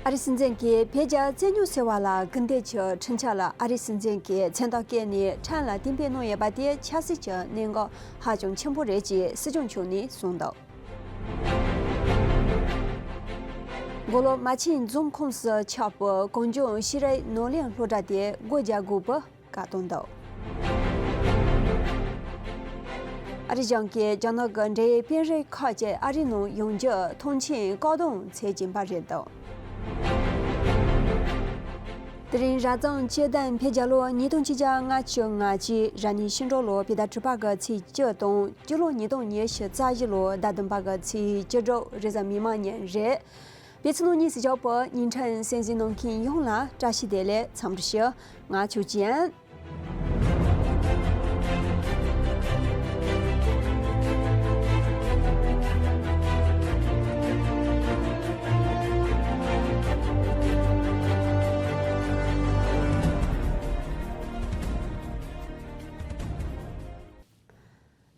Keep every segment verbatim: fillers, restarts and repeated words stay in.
ཨ་རིའི་སྲིད་འཛིན་གྱིས་བོད་རྒྱ་བཙན་ཉུང་ཟེར་བ་ལ་སྐུལ་འདེད་ཀྱི་ཁྲིམས་འཆར་ལ་ཨ་རིའི་སྲིད་འཛིན་གྱིས་མཚན་རྟགས་བཀོད་ནས་ཕྲན་ལ་གཏན་འབེབས་གནང་ཡོད་པ་དེ་ཆབ་སྲིད་ཀྱི་གནད་འགག་ཧ་ཅང་ཆེན་པོ་རེད་ཅེས་སྲིད་སྐྱོང་མཆོག་ནས་གསུངས་འདུག་མགོ་ལོག་རྨ་ཆེན་རྫོང་ཁོངས་སུ་ཆགས་པའི་གངས་ལྗོངས་ཤེས་རིག་ནོར་གླིང་སློབ་གྲྭ་དེ་སྒོ་རྒྱག་དགོས་པའི་བཀའ་བཏང་འདུག་ཨ་རི་གཞུང་གིས་རྒྱ་ནག་གི་འབྲེལ་ཡོད་དཔོན་རིགས་ཁག་ཅིག་ཨ་རིའི་ནང་ཡོང་རྒྱུ་ཐང་ཆེན་བཀག་སྡོམ་བྱེད་ཀྱིན་པ་རེད་འདུག་དེ་རིང་རབ་བྱུང་སྤྱི་ཟླ་བརྒྱད་པའི་ལོ་ཉིས་སྟོང་ཆིག་བརྒྱ་ལྔ་བཅུ་ང་གཅིག་རབ་གནས་ཕྱི་འབྲེལ་ལོ་བོད་ཟླ་དྲུག་པ་གི་ཚེས་བཅུ་དང་སྤྱི་ལོ་ཉིས་སྟོང་ཉི་ཤུ་རྩ་བཞི་ལོ་ཟླ་བདུན་པ་གི་ཚེས་བཅུ་དྲུག་རེས་གཟའ་མིག་དམར་ཉིན་རེད། བོད་ཕྱི་ནང་གཉིས་སུ་བཞག་པའི་ཉིན་ཕྲན་གསན་གཟིགས་གནང་མཁན་ཡོངས་ལ་བཀྲ་ཤིས་བདེ་ལེགས། འཚམས་འདྲི་ཞུ། ང་ཆོས་ཅན།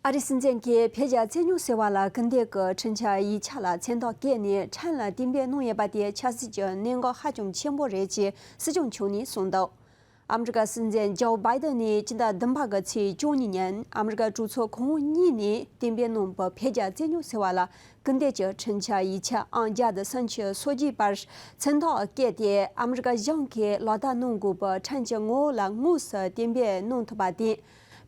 ཨ་རིའི་སྲིད་འཛིན་གྱིས་བོད་རྒྱ་བཙན་ཉུང་ཟེར་བ་ལ་སྐུལ་འདེད་ཀྱི་ཁྲིམས་འཆར་ཡིག་ཆ་ལ་མཚན་རྟགས་བཀོད་ནས་ཕྲན་ལ་གཏན་འབེབས་གནང་ཡོད་པ་དེ་ཆབ་སྲིད་ཀྱི་གནད་འགག་ཧ་ཅང་ཆེན་པོ་རེད་ཅེས་སྲིད་སྐྱོང་མཆོག་ནས་གསུངས་འདུག་ཨ་མི་རི་ཀ་སྲིད་འཛིན་ཇོ་བྷའི་ཏན་ནས་སྤྱི་ཟླ་བདུན་པ་གི་ཚེས་བཅུ་གཉིས་ཉིན་ཨ་མི་རི་ཀ་གྲོས་ཚོགས་ཁོངས་གཉིས་ནས་གཏན་འབེབས་གནང་བའི་བོད་རྒྱ་བཙན་ཉུང་ཟེར་བ་ལ་སྐུལ་འདེད་ཀྱི་ཁྲིམས་འཆར་ཡིག་ཆ་ཨང་བརྒྱ་དང་སུམ་ཅུ་སོ་བརྒྱད་པར་མཚན་རྟགས་བཀོད་དེ་ཨ་མི་རི་ཀ་གཞུང་གིས་ལག་བསྟར་གནང་དགོས་པའི་ཁྲིམས་ཀྱི་ངོ་བོ་ལ་དངོས་སུ་གཏན་འབེབས་གནང་ཐུབ་པ་དེས།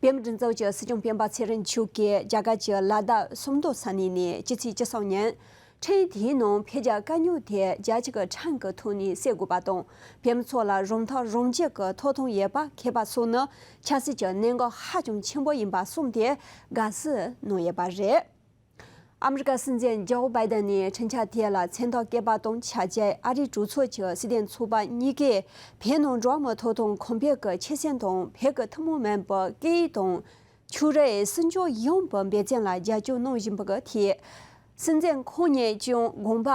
བོད་མིའི་སྒྲིག་འཛུགས་ཀྱི་སྲིད་སྐྱོང་སྤེན་པ་ཚེ་རིང་མཆོག་གིས་རྒྱ་གར་གྱི་ལ་དྭགས་སུམ་མདོ་ས་གནས་ནས་སྤྱི་ཚེས་བཅུ་གསུམ་ཉིན། ཁྲིམས་དེའི་ནང་བོད་རྒྱ་དཀའ་རྙོག་དེ་རྒྱལ་སྤྱི་གི་ཁྲིམས་ཀྱི་ཐོག་ནས་སེལ་དགོས་པ་དང་། བོད་མི་ཚོ་ལ་རང་ཐག་རང་གཅོད་ཀྱི་ཐོབ་ཐང་ཡོད་པ་འཁོད་པ་སོགས་ནི་ཆབ་སྲིད་ཀྱི་གནད་འགག་ཧ་ཅང་ཆེན་པོ་ཡིན་པ་གསུངས་ཏེ་དགའ་བསུ་གནང་ཡོད་པ་རེད། ཨ་མི་རི་ཀ་སྲིད་འཛིན་ཇོ་བྷའི་ཏན་ནས་ཁྲིམས་འཆར་དེ་ལ་མཚན་རྟགས་བཀོད་པ་དང་ཆབས་ཅིག་ཨ་རིའི་གྲོས་ཚོགས་ཀྱི་སྲིད་དོན་ཚོགས་པ་གཉིས་ཀས་བོད་ནང་འགྲོ་བ་མིའི་ཐོབ་ཐང་གོང་འཕེལ་གྱི་ཆོད་སེམས་དང་བོད་ཀྱི་ཐུན་མོང་མིན་པའི་སྐད་ཡིག་དང་ཆོས་རིག་སྲུང་སྐྱོབ་ཡོང་བའི་འབད་བརྩོན་ལ་རྒྱབ་སྐྱོར་གནང་བཞིན་པ་གི་ཐད། སྲིད་འཛིན་ཁོང་ཉིད་ཀྱང་དགོངས་པ་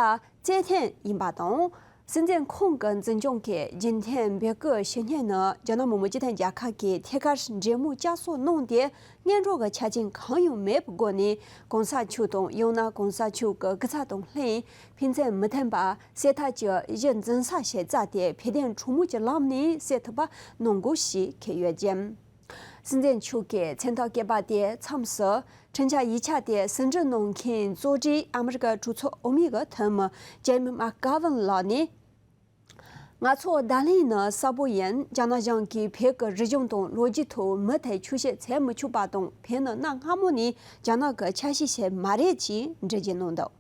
བཅད་མཁན་ཡིན་པ་དང་། སྲིད་འཛིན་ཁོང་གི་འཛིན་སྐྱོང་གི་རྒྱུན་མཐུད་འབོད་སྐུལ་ཞུ་མཁན་ནི་རྒྱ་ནག་མི་དམངས་སྤྱི་མཐུན་རྒྱལ་ཁབ་ཀྱི་ཐད་ཀར་འབྲེལ་མོལ་བསྐྱར་གསོ་གནང་སྟེ། སྔོན་འགྲོ་གི་ཆ་རྐྱེན་གང་ཡང་མེད་པའི་སྒོ་ནས་གོང་ས་མཆོག་དང་ཡང་ན་གོང་ས་མཆོག་གི་སྐུ་ཚབ་དང་ལྷན་ཕན་ཚུན་མི་མཐུན་པ་སེལ་ཐབས་ཀྱི་གཞི་འཛིན་ས་ཞིག་བཙལ་ཏེ་བོད་དོན་གྲོས་མོལ་གྱི་ལམ་ནས་སེལ་ཐུབ་པ་གནང་དགོས་ཞེས་འཁོད་ཡོད་ཅིང་། སྲིད་འཛིན་མཆོག་གིས་མཚན་རྟགས་བཀོད་པ་དེའི་མཚམས་སུ་ཁྲིམས་འཆར་ཡིག་ཆ་དེ་ཟུར་འབྲི་གནང་མཁན་གཙོ་སྒྲིག་ཨ་མི་རི་ཀ་གྲོས་ཚོགས་འོས་མི་གི་འཐུས་མི་ཇེ་མི་མག་གྷ་ཝན་ལགས་ནས། ང་ཚོ་བརྡ་ལན་ནི་གསལ་པོ་ཡིན། རྒྱ་ནག་གཞུང་གིས་བོད་ཀྱི་རིག་གཞུང་དང་ལོ་རྒྱུས་ཐོག་མུ་མཐུད་འཁྱོག་བཤད་བྱེད་མི་ཆོག་པ་དང་། བོད་ནི་གནའ་སྔ་མོ་ནས་རྒྱ་ནག་གི་ཆ་ཤས་ཤིག་མ་རེད་ཅེས་འགྲེལ་བརྗོད་གནང་འདུག་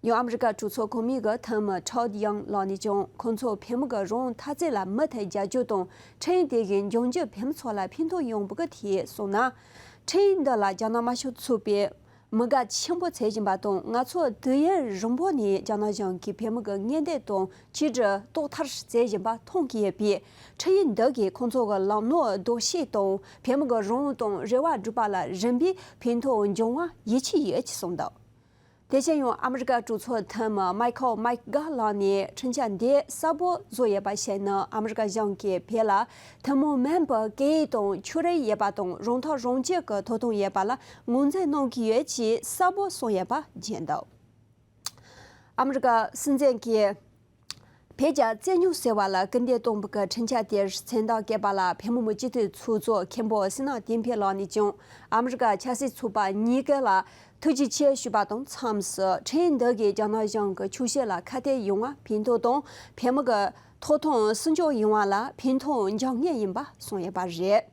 ཡང་ཨ་མི་རི་ཀ་གྲོས་ཚོགས་གོང་མའི་གི་འཐུས་མི་ཊོཌ་ཡང་ལགས་ནས་ཀྱང་ཁོང་ཚོ་བོད་མི་གི་རང་དབང་འཐབ་རྩོད་ལ་མུ་མཐུད་རྒྱབ་སྐྱོར་དང་། ཁྲིམས་དེ་གིས་འབྱུང་འགྱུར་བོད་མི་ཚོ་ལ་ཕན་ཐོགས་ཡོང་བ་གི་ཐད་གསུངས་ན། ཁྲིམས་འདི་ལ་རྒྱ་ནག་དམར་ཤོག་ཚོགས་པས་མི་དགའ་ཆེན་པོ་བྱེད་བཞིན་པ་དང་། ང་ཚོ་དུས་ཡུན་རིང་པོ་ནས་རྒྱ་ནག་གཞུང་གིས་བོད་མི་གི་ཉེན་བརྡ་དང་བཅོས་སྒྲིག་རྟོག་ཐར་བྱེད་བཞིན་པ་མཐོང་གི་ཡོད་པས། ཁྲིམས་ཡིག་འདི་གིས་ཁོང་ཚོ་གི་ལམ་ལུགས་ལྡོག་ཕྱོགས་དང་། བོད་མི་གི་རང་དབང་དང་རེ་བ་བསྒྲུབ་པ་ལ་རིམ་པས་ཕན་ཐོགས་འབྱུང་བ་ཡིད་ཆེས་ཡོད་ཅེས་གསུངས་འདུག་དེ་བཞིན་ཡང་ཨ་མི་རི་ཀ་གྲོས་ཚོགས་འཐུས་མི་མའི་ཁལ་མེག་གྷར་ལགས་ནས་ཁྲིམས་འཆར་འདི་གསལ་པོ་བཟོ་ཡོད་པ་ཞིག་ནི། ཨ་མི་རི་ཀ་གཞུང་གིས་བོད་ལ་ཐུན་མོང་མིན་པའི་སྐད་ཡིག་དང་ཆོས་རིག་ཡོད་པ་དང་། རང་ཐག་རང་གཅོད་ཀྱི་ཐོབ་ཐང་ཡོད་པ་ལ་ངོས་འཛིན་གནང་གི་ཡོད་ཅེས་གསལ་པོ་གསུངས་ཡོད་པ་བརྗོད་འདུག་ཨ་མི་རི་ཀ་སྲིད་འཛིན་གྱིས་བོད་རྒྱ་བཙན་ཉུང་ཟེར་བ་ལ་སྐུལ་འདེད་གཏོང་བའི་ཁྲིམས་འཆར་དེར་མཚན་རྟགས་བཀོད་པ་ལ་བོད་མི་མང་སྤྱི་འཐུས་ཚོགས་གཙོ་མཁན་པོ་སི་ནག་བསྟན་འཕེལ་ལགས་ནས་ཀྱང་ཨ་མི་རི་ཀ་ཆབ་སྲིད་ཚོགས་པ་གཉིས་ཀ་ལ་ཐུགས་རྗེ་ཆེ་ཞུས་པ་དང་མཚམས་སུ། ཁྲིམས་འདི་གིས་རྒྱ་ནག་གཞུང་གི་ཆོག་ཤེས་ལ་ཁ་གཏད་ཡོང་བ་ཕན་ཐོགས་དང་། བོད་མི་གི་ཐོབ་ཐང་སྲུང་སྐྱོབ་ཡོང་བ་ལ་ཕན་ཐོགས་འབྱུང་ངེས་ཡིན་པ་གསུངས་ཡོད་པ་རེད།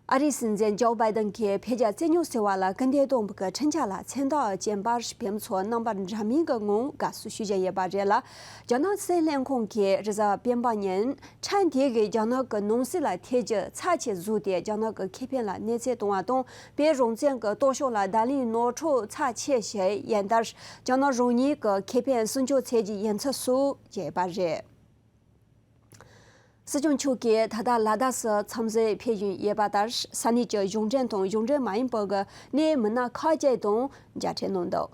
ཨ་རིའི་སྲིད་འཛིན་ཇོ་བྷའི་ཏན་གྱིས་བོད་རྒྱ་བཙན་ཉུང་ཟེར་བ་ལ་སྐུལ་འདེད་གཏོང་བའི་ཁྲིམས་འཆར་ལ་མཚན་རྟགས་བཅས་པར་བོད་མི་ཚོ་རྣམ་པ་འདྲ་མིན་གྱི་ངང་དགའ་བསུ་ཞུ་བཞིན་ཡོད་པ་རེད་ལ། རྒྱ་ནག་སྲིད་བློན་ཁང་གིས་རེས་གཟའ་སྤེན་པ་ཉིན་ཁྲིམས་དེ་གིས་རྒྱ་ནག་གི་ནང་སྲིད་ལ་ཐེ་ཇུས་ཚབས་ཆེ་བཟོས་ཏེ། རྒྱ་ནག་གི་ཁེ་ཕན་ལ་གནོད་འཚེ་གཏོང་བ་དང་། བོད་རང་བཙན་གྱི་སྟོབས་ཤུགས་ལ་བརྡ་ལན་ནོར་འཁྲུལ་ཚབས་ཆེ་ཞིག་ཡིན་མཐར། རྒྱ་ནག་རང་ཉིད་ཀྱི་ཁེ་ཕན་སྲུང་སྐྱོབ་བྱེད་རྒྱུ་ཡིན་ཚུལ་སོགས་བརྗོད་ཡོད་པ་རེད། སྲིད་སྐྱོང་མཆོག་གིས་ད་ལྟ་ལ་དྭགས་སུ་འཚམས་གཟིགས་ཕེབས་བཞིན་ཡོད་པ་ལྟར། ས་གནས་ཀྱི་གཞུང་འབྲེལ་དང་གཞུང་འབྲེལ་མ་ཡིན་པའི་གི་གནད་མི་སྣ་ཁག་ཅིག་དང་མཇལ་འཕྲད་གནང་འདུག་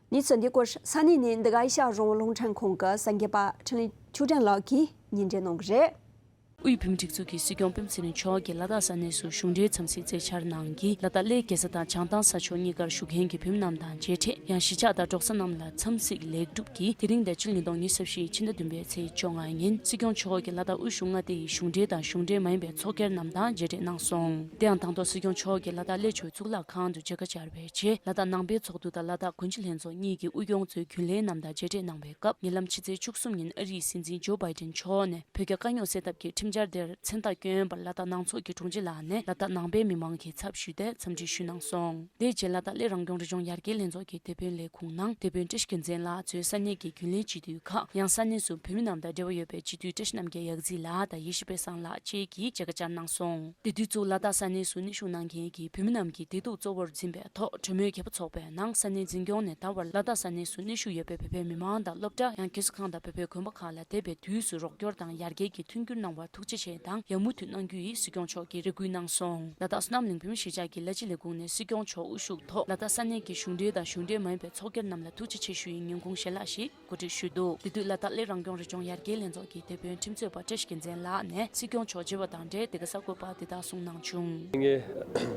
གནས་ཚུལ་འདི་སྐོར་ས་གནས་ནས་འདི་ག་ཨེ་ཤ་ཡ་རང་དབང་རླུང་འཕྲིན་ཁང་གི་གསར་འགོད་པ་འཕྲིན་ལས་ཆོས་སྒྲོན་ལགས་ཀྱིས་སྙན་སྒྲོན་གནང་གི་རེད། དབུས་བོད་མིའི་སྒྲིག་འཛུགས་ཀྱི་སྲིད་སྐྱོང་སྤེན་པ་ཚེ་རིང་མཆོག་གིས་ལ་དྭགས་ས་གནས་སུ་གཞུང་འབྲེལ་འཚམས་གཟིགས་མཛད་འཆར་ནང་གིས། ལ་དྭགས་གླེ་རྒྱལ་ས་དང་བྱང་ཐང་ས་ཕྱོགས་གཉིས་ཀར་བཞུགས་མཁན་གྱི་བོད་མི་རྣམས་དང་མཇལ་འཕྲད། ཡང་གཞིས་ཆགས་དང་འབྲོག་ས་རྣམས་ལ་འཚམས་གཟིགས་ལེགས་གྲུབ་ཀྱིས། དེ་རིང་དང་ཕྱི་ལོ་ཉིས་སྟོང་ཉི་ཤུ་རྩ་བཞི་ཕྱི་ཟླ་བདུན་པའི་ཚེས་བཅོ་ལྔ་ཉིན་སྲིད་སྐྱོང་མཆོག་གིས་ལ་དྭགས་དབུས་གཞུང་མངའ་སྡེ་ཡི་གཞུང་འབྲེལ་དང་གཞུང་འབྲེལ་མ་ཡིན་པའི་ཚོགས་སྒེར་རྣམས་དང་མཇལ་འཕྲད་གནང་སོང་། དེ་ཡང་དང་ཐོག་སྲིད་སྐྱོང་མཆོག་གིས་ལ་དྭགས་གླེ་ཆུའི་གཙུག་ལག་ཁང་དུ་མཇལ་ཁ་བཅར་བའི་རྗེས། ལ་དྭགས་ནང་པའི་ཚོགས་འདུ་དང་ལ་དྭགས་གུང་ཁྲན་ཏང་གི་དབུས་སྐྱོང་ཚོའི་རྒྱུན་ལས་རྣམས་དང་མཇལ་འཕྲད་གནང་བའི་སྐབས། ཉེ་ལམ་ཕྱི་ཚེས་བཅུ་གསུམ་ཉིན་ཨ་རིའི་སྲིད་འཛིན་ཇོ་བྷའི་ཏིན་མཆོག་ནས་བོད་རྒྱ་དཀའ་རྙོག་སེལ་ཐབས་ཀྱི་ཁྲིམས་འཆར་དེར་མཚན་རྟགས་བསྐྱོན་པར་ལ་དྭགས་ནང་ཚོགས་ཀྱི་དྲུང་ཆེ་ལགས་ནས་ལ་དྭགས་ནང་པའི་མི་མང་གི་ཚབ་ཞུས་ཏེ་འཚམས་འདྲི་ཞུས་གནང་སོང་། དེའི་རྗེས་ལ་དྭགས་གླེ་རང་སྐྱོང་རི་ལྗོངས་ཡར་རྒྱས་ལྷན་ཚོགས་ཀྱི་དེད་དཔོན་ལས་ཁུངས་ནང་དེད་དཔོན་བཀྲ་ཤིས་རྒྱལ་མཚན་ལགས་གཙོས་ས་གནས་ཀྱི་རྒྱུན་ལས་སྤྱི་འཐུས་ཁག། ཡང་ས་གནས་སུ་བོད་མི་རྣམས་དང་འབྲེལ་བ་ཡོད་པའི་སྤྱི་འཐུས་བཀྲ་ཤིས་རྣམ་རྒྱལ་ཡག་རྩིས་ལགས་དང་ཡེ་ཤེས་དཔལ་བཟང་ལགས་བཅས་ཀྱིས་མཇལ་ཁ་བཅར་གནང་སོང་། དེ་དུས་ཚོད་ལ་དྭགས་ས་གནས་སུ་གནས་བཞུགས་གནང་མཁན་གྱི་བོད་མི་རྣམས་ཀྱི་བདེ་སྡུག་གཙོ་བོར་འཛིན་པའི་ཐོག་གྲོས་མོལ་རྒྱས་པོ་ཚོགས་པའི་ནང་། ས་གནས་འཛིན་སྐྱོང་ནས་ད་བར་ལ་དྭགས་ས་གནས་སུ་གནས་བཞུགས་ཡོད་པའི་བོད་པའི་མི་མང་དང་སློབ་གྲྭ། ཡང་རྒས་གསོ་ཁང་དང་བོད་པའི་དགོན་པ་ཁག་ལ་འདས་པའི་དུས་སུ་རོགས་སྐྱོར་དང་ཡར་རྒྱས་ཀྱི་མཐུན་འགྱུར་གནང་བར་ཐུགས་རྗེ་ཆེ་དང་ཡང་མུ་མཐུད་གནང་རྒྱུ་ཡིན་སྲིད་སྐྱོང་མཆོག་གིས་རེ་སྐུལ་གནང་སོང་། ལ་དྭགས་བསོད་ནམས་གླིང་བོད་མིའི་གཞིས་ཆགས་ཀྱི་བླ་སྤྱི་ལས་ཁུངས་ནས་སྲིད་སྐྱོང་མཆོག་དབུ་བཞུགས་ཐོག་ལ་དྭགས་ས་གནས་ཀྱི་གཞུང་འབྲེལ་དང་གཞུང་འབྲེལ་མ་ཡིན་པའི་ཚོགས་སྒེར་རྣམས་ལ་ཐུགས་རྗེ་ཆེ་ཞུ་ཡི་ཉིན་གུང་ཞལ་ལག་ཞིག་གོ་སྒྲིག་ཞུས་འདུག་དེ་དུས་ལ་དྭགས་གླེ་རང་སྐྱོང་རི་ལྗོངས་ཡར་རྒྱས་ལྷན་ཚོགས་ཀྱི་དེད་དཔོན་ཁྲིམས་རྩོད་པ་བཀྲ་ཤིས་རྒྱལ་མཚན་ལགས་ནས་སྲིད་སྐྱོང་མཆོག་མཇལ་བ་དང་འབྲེལ་དེ་ག་གསར་འགོད་པར་དེ་ལྟར་གསུངས་གནང་བྱུང་། ངས་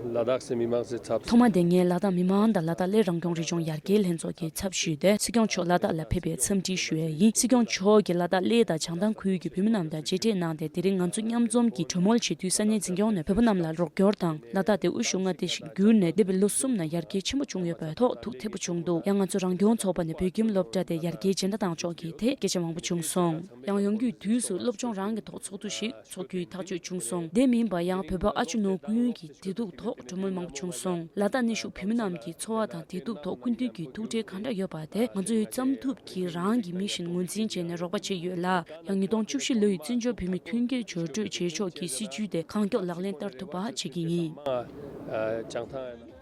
ལ་དྭགས་སི་མི་མང་སི་ཚབ། ཐོག་མ་དེ་ངས་ལ་དྭགས་མི་མང་དང་ལ་དྭགས་གླེ་རང་སྐྱོང་རི་ལྗོངས་ཡར་རྒྱས་ལྷན་ཚོགས་ཀྱི་ཚབ་ཞུས་ཏེ་སྲིད་སྐྱོང་མཆོག་ལ་དྭགས་ལ་ཕེབས་པའི་འཚམས་འདྲི་ཞུ་ཡས་ཡིན། སྲིད་སྐྱོང་མཆོག་གིས་ལ་དྭགས་གླེ་དང་བྱང་ཐང་ཁུལ་གྱི་བོད་མི་རྣམས་དང་མཇལ་འཕྲད་གནང་སྟེ་དེ་རིང་ང་ཚོ་མཉམ་འཛོམས་ཀྱིས་གྲོས་མོལ་བྱེད་དུས་ས་གནས་འཛིན་སྐྱོང་ནས་བོད་པ་རྣམས་ལ་རོགས་སྐྱོར་དང་ལ་དྭགས་དེ་དབུས་གཞུང་མངའ་སྡེ་ཞིག་བསྒྱུར་ནས་འདས་པའི་ལོ་གསུམ་ནང་ཡར་རྒྱས་ཆེན་པོ་བྱུང་ཡོད་པའི་ཐོག་ཐུགས་ཐད་པོ་བྱུང་འདུག་ཡང་ང་ཚོ་རང་སྐྱོང་ཚོགས་པ་ནས་བོད་ཁྱིམ་སློབ་གྲྭ་དེ་ཡར་རྒྱས་ཇི་འདྲ་བཏང་ཕྱོགས་ཀྱི་ཐད་སྐད་ཆ་མང་པོ་བྱུང་སོང་། ཡང་ཡོང་རྒྱུའི་དུས་སུ་སློབ་སྦྱོང་རང་གི་ཐོག་ཚོགས་འདུ་ཞིག་ཚོགས་རྒྱུའི་ཐག་གཅོད་བྱུང་སོང་། དེ་མིན་པ་ཡང་བོད་པ་ཨ་ཅོ་ནོར་ཀུན་གྱི་བདེ་སྡུག་ཐོག་གྲོས་མོལ་མང་པོ་བྱུང་སོང་། ལ་དྭགས་གནས་བཞུགས་བོད་མི་རྣམས་ཀྱི་འཚོ་བ་དང་བདེ་སྡུག་ཐོག་སྐུ་མདུན་གྱི་ཐུགས་ཁྲལ་ག་འདྲ་ཡོད་པ་དེ་ང་ཚོས་བསམ་ཐུབ་ཀྱིས་རང་གི་མི་བཞིན་ངོས་འཛིན་བྱས་ནས་རོགས་པ་བྱས་ཡོད་ལ། ཡང་ཉིས་སྟོང་བཅུ་བཞི་ལོ་ཡི་བཙན་བྱོལ་བོད་མིའི་མཐུན་རྐྱེན་སྦྱོར་སྤྲོད་བྱེད་ཕྱོགས་ཀྱི་སྲིད་ཇུས་དེ་གང་མགྱོགས་ལག་ལེན་བསྟར་ཐུབ་པ་བྱེད་ཀྱི་ཡིན།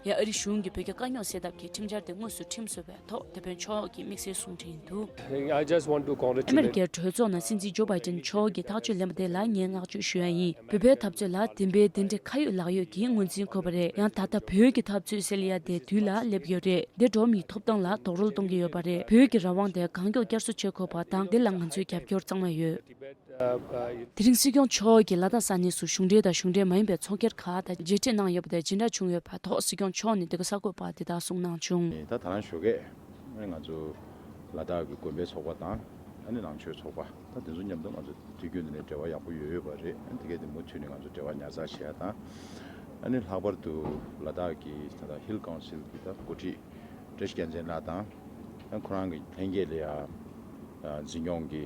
ཡང་ཨ་རིའི་གཞུང་གིས་བོད་རྒྱ་དཀའ་རྙོག་སེལ་ཐབས་ཀྱི་ཁྲིམས་འཆར་དེ་དངོས་སུ་ཁྲིམས་བཟོ་བའི་ཐོག་དེད་དཔོན་མཆོག་གིས་དམིགས་བསལ་གསུང་འཕྲིན་དུ། I just want to congratulate. ཨ་མེ་རི་ཀའི་གྲོས་ཚོགས་ནང་སྲིད་འཛིན་ཇོ་བྷའི་ཏིན་མཆོག་གིས་ཐག་གཅོད་ལེན་པ་དེ་ལ་ངས་བསྔགས་བརྗོད་ཞུ་ཡ་ཡིན། བོད་པའི་འཐབ་རྩོད་ལ་བདེན་པའི་བདེན་འབྲེལ་ཁ་ཡོད་ལག་ཡོད་ཀྱིས་ངོས་འཛིན་དགོས་པ་རེད། ཡང་ད་ལྟ་བོད་ཀྱི་འཐབ་རྩོད་སེལ་ཡ་དེ་དུས་ལ་སླེབས་ཡོད་རེད། འདི་འགྲོ་བ་མིའི་ཐོབ་ཐང་ལ་རྡོག་རོལ་གཏོང་གི་ཡོད་པ་རེད། བོད་ཀྱི་རང་དབང་དེ་གང་མགྱོགས་བསྐྱར་གསོ་བྱེད་དགོས་པ་དང་འདི་ལ་ང་ཚོའི་རྒྱབ་སྐྱོར་གཙང་མ་ཡོད། དེ་རིང་སྲིད་སྐྱོང་མཆོག་གིས་ལ་དྭགས་ས་གནས་སུ་གཞུང་འབྲེལ་དང་གཞུང་འབྲེལ་མ་ཡིན་པའི་ཚོགས་སྒེར་ཁག་དང་མཇལ་འཕྲད་གནང་ཡོད་པ་དེ་ཇི་འདྲ་བྱུང་ཡོད་པ་ཐོག་སྲིད་སྐྱོང་མཆོག་ནས་འདི་ག་གསར་འགོད་པར་དེ་ལྟར་གསུངས་གནང་བྱུང་། ད་ད་རང་ཞོགས་ཀས་ང་ཚོ་ལ་དྭགས་ཀྱི་དགོན་པའི་ཚོགས་པ་དང་ཨ་ནི་ནང་ཆོས་ཚོགས་པ་ད་དེ་ཚོ་མཉམ་དུ་ང་ཚོ་དུས་རྒྱུན་དུ་ནས་འབྲེལ་བ་ཡག་པོ་ཡོད་ཡོད་པ་རེད། ཨ་ནི་དེ་གས་དེ་མུ་མཐུད་ནས་ང་ཚོ་འབྲེལ་བ་ཉར་ཚགས་བྱེད་ཡ་དང་ཨ་ནི་ལྷག་པར་དུ་ལ་དྭགས་ཀྱི་ད་ལྟ་ཧིལ་ཀའུན་སིལ་གྱི་ད་འགོ་ཁྲིད་བཀྲ་ཤིས་རྒྱལ་མཚན་ལགས་དང་ཨ་ཁོ་རང་གི་ལྷན་རྒྱས་ལ་ཡ་འཛིན་སྐྱོང་གི་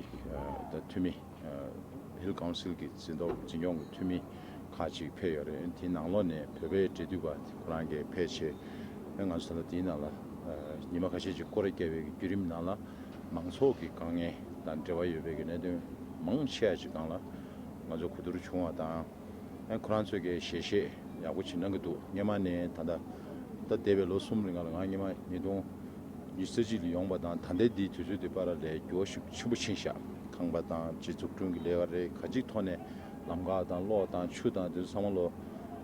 ད་འཐུས་མི། ཧིལ་ཀའུན་སིལ་གྱི་འཛིན་ཐོག་འཛིན་སྐྱོང་གི་འཐུས་མི་ཁག་ཅིག་ཕེབས་ཡོད་རེད། དེའི་ནང་ལོགས་ནས་བོད་པའི་འབྲེལ་མཐུད་པ་ཁོ་རང་གིས་ཕེབས་བྱས་ང་ཚོ་ད་ལྟ་དེའི་ནང་ལ་ཉི་མ་ཁ་ཤས་ཅིག་སྐོར་ར་བརྒྱབ་པའི་བརྒྱུད་རིམ་ནང་ལ་མང་ཚོགས་ཀྱི་དཀའ་ངལ་དང་འབྲེལ་བ་ཡོད་པའི་གནད་དོན་མང་ཆེ་བ་ཅིག་སྒང་ལ་ང་ཚོ་གོ་བསྡུར་བྱུང་བ་དང་ཁོ་རང་ཚོས་ཀྱི་ཞལ་བཞེས་ཡག་པོ་ཅིག་གནང་གི་འདུག་སྔོན་མ་ནས་ད་ལྟ་ད་འདས་པའི་ལོ་གསུམ་རིང་ལ་ང་སྔོན་མ་ཉིས་སྟོང་ཉི་ཤུ་རྩ་གཅིག་ལ་ཡོང་པ་དང་ད་ལྟའི་འདིའི་དུས་ཚོད་འདི་བར་ལ་འགྱུར་བ་ཤུགས་ཆེན་པོ་ཕྱིན་ཤག་ཁང་པ་དང་སྤྱི་འཛུགས་སྐྲུན་གྱི་ལས་ཀ་རེད། ག་ཅིག་ཐོག་ནས་ལམ་ཁ་དང་གློག་དང་ཆུ་དང་དེ་ཚོ་ཚང་མ་ལོ་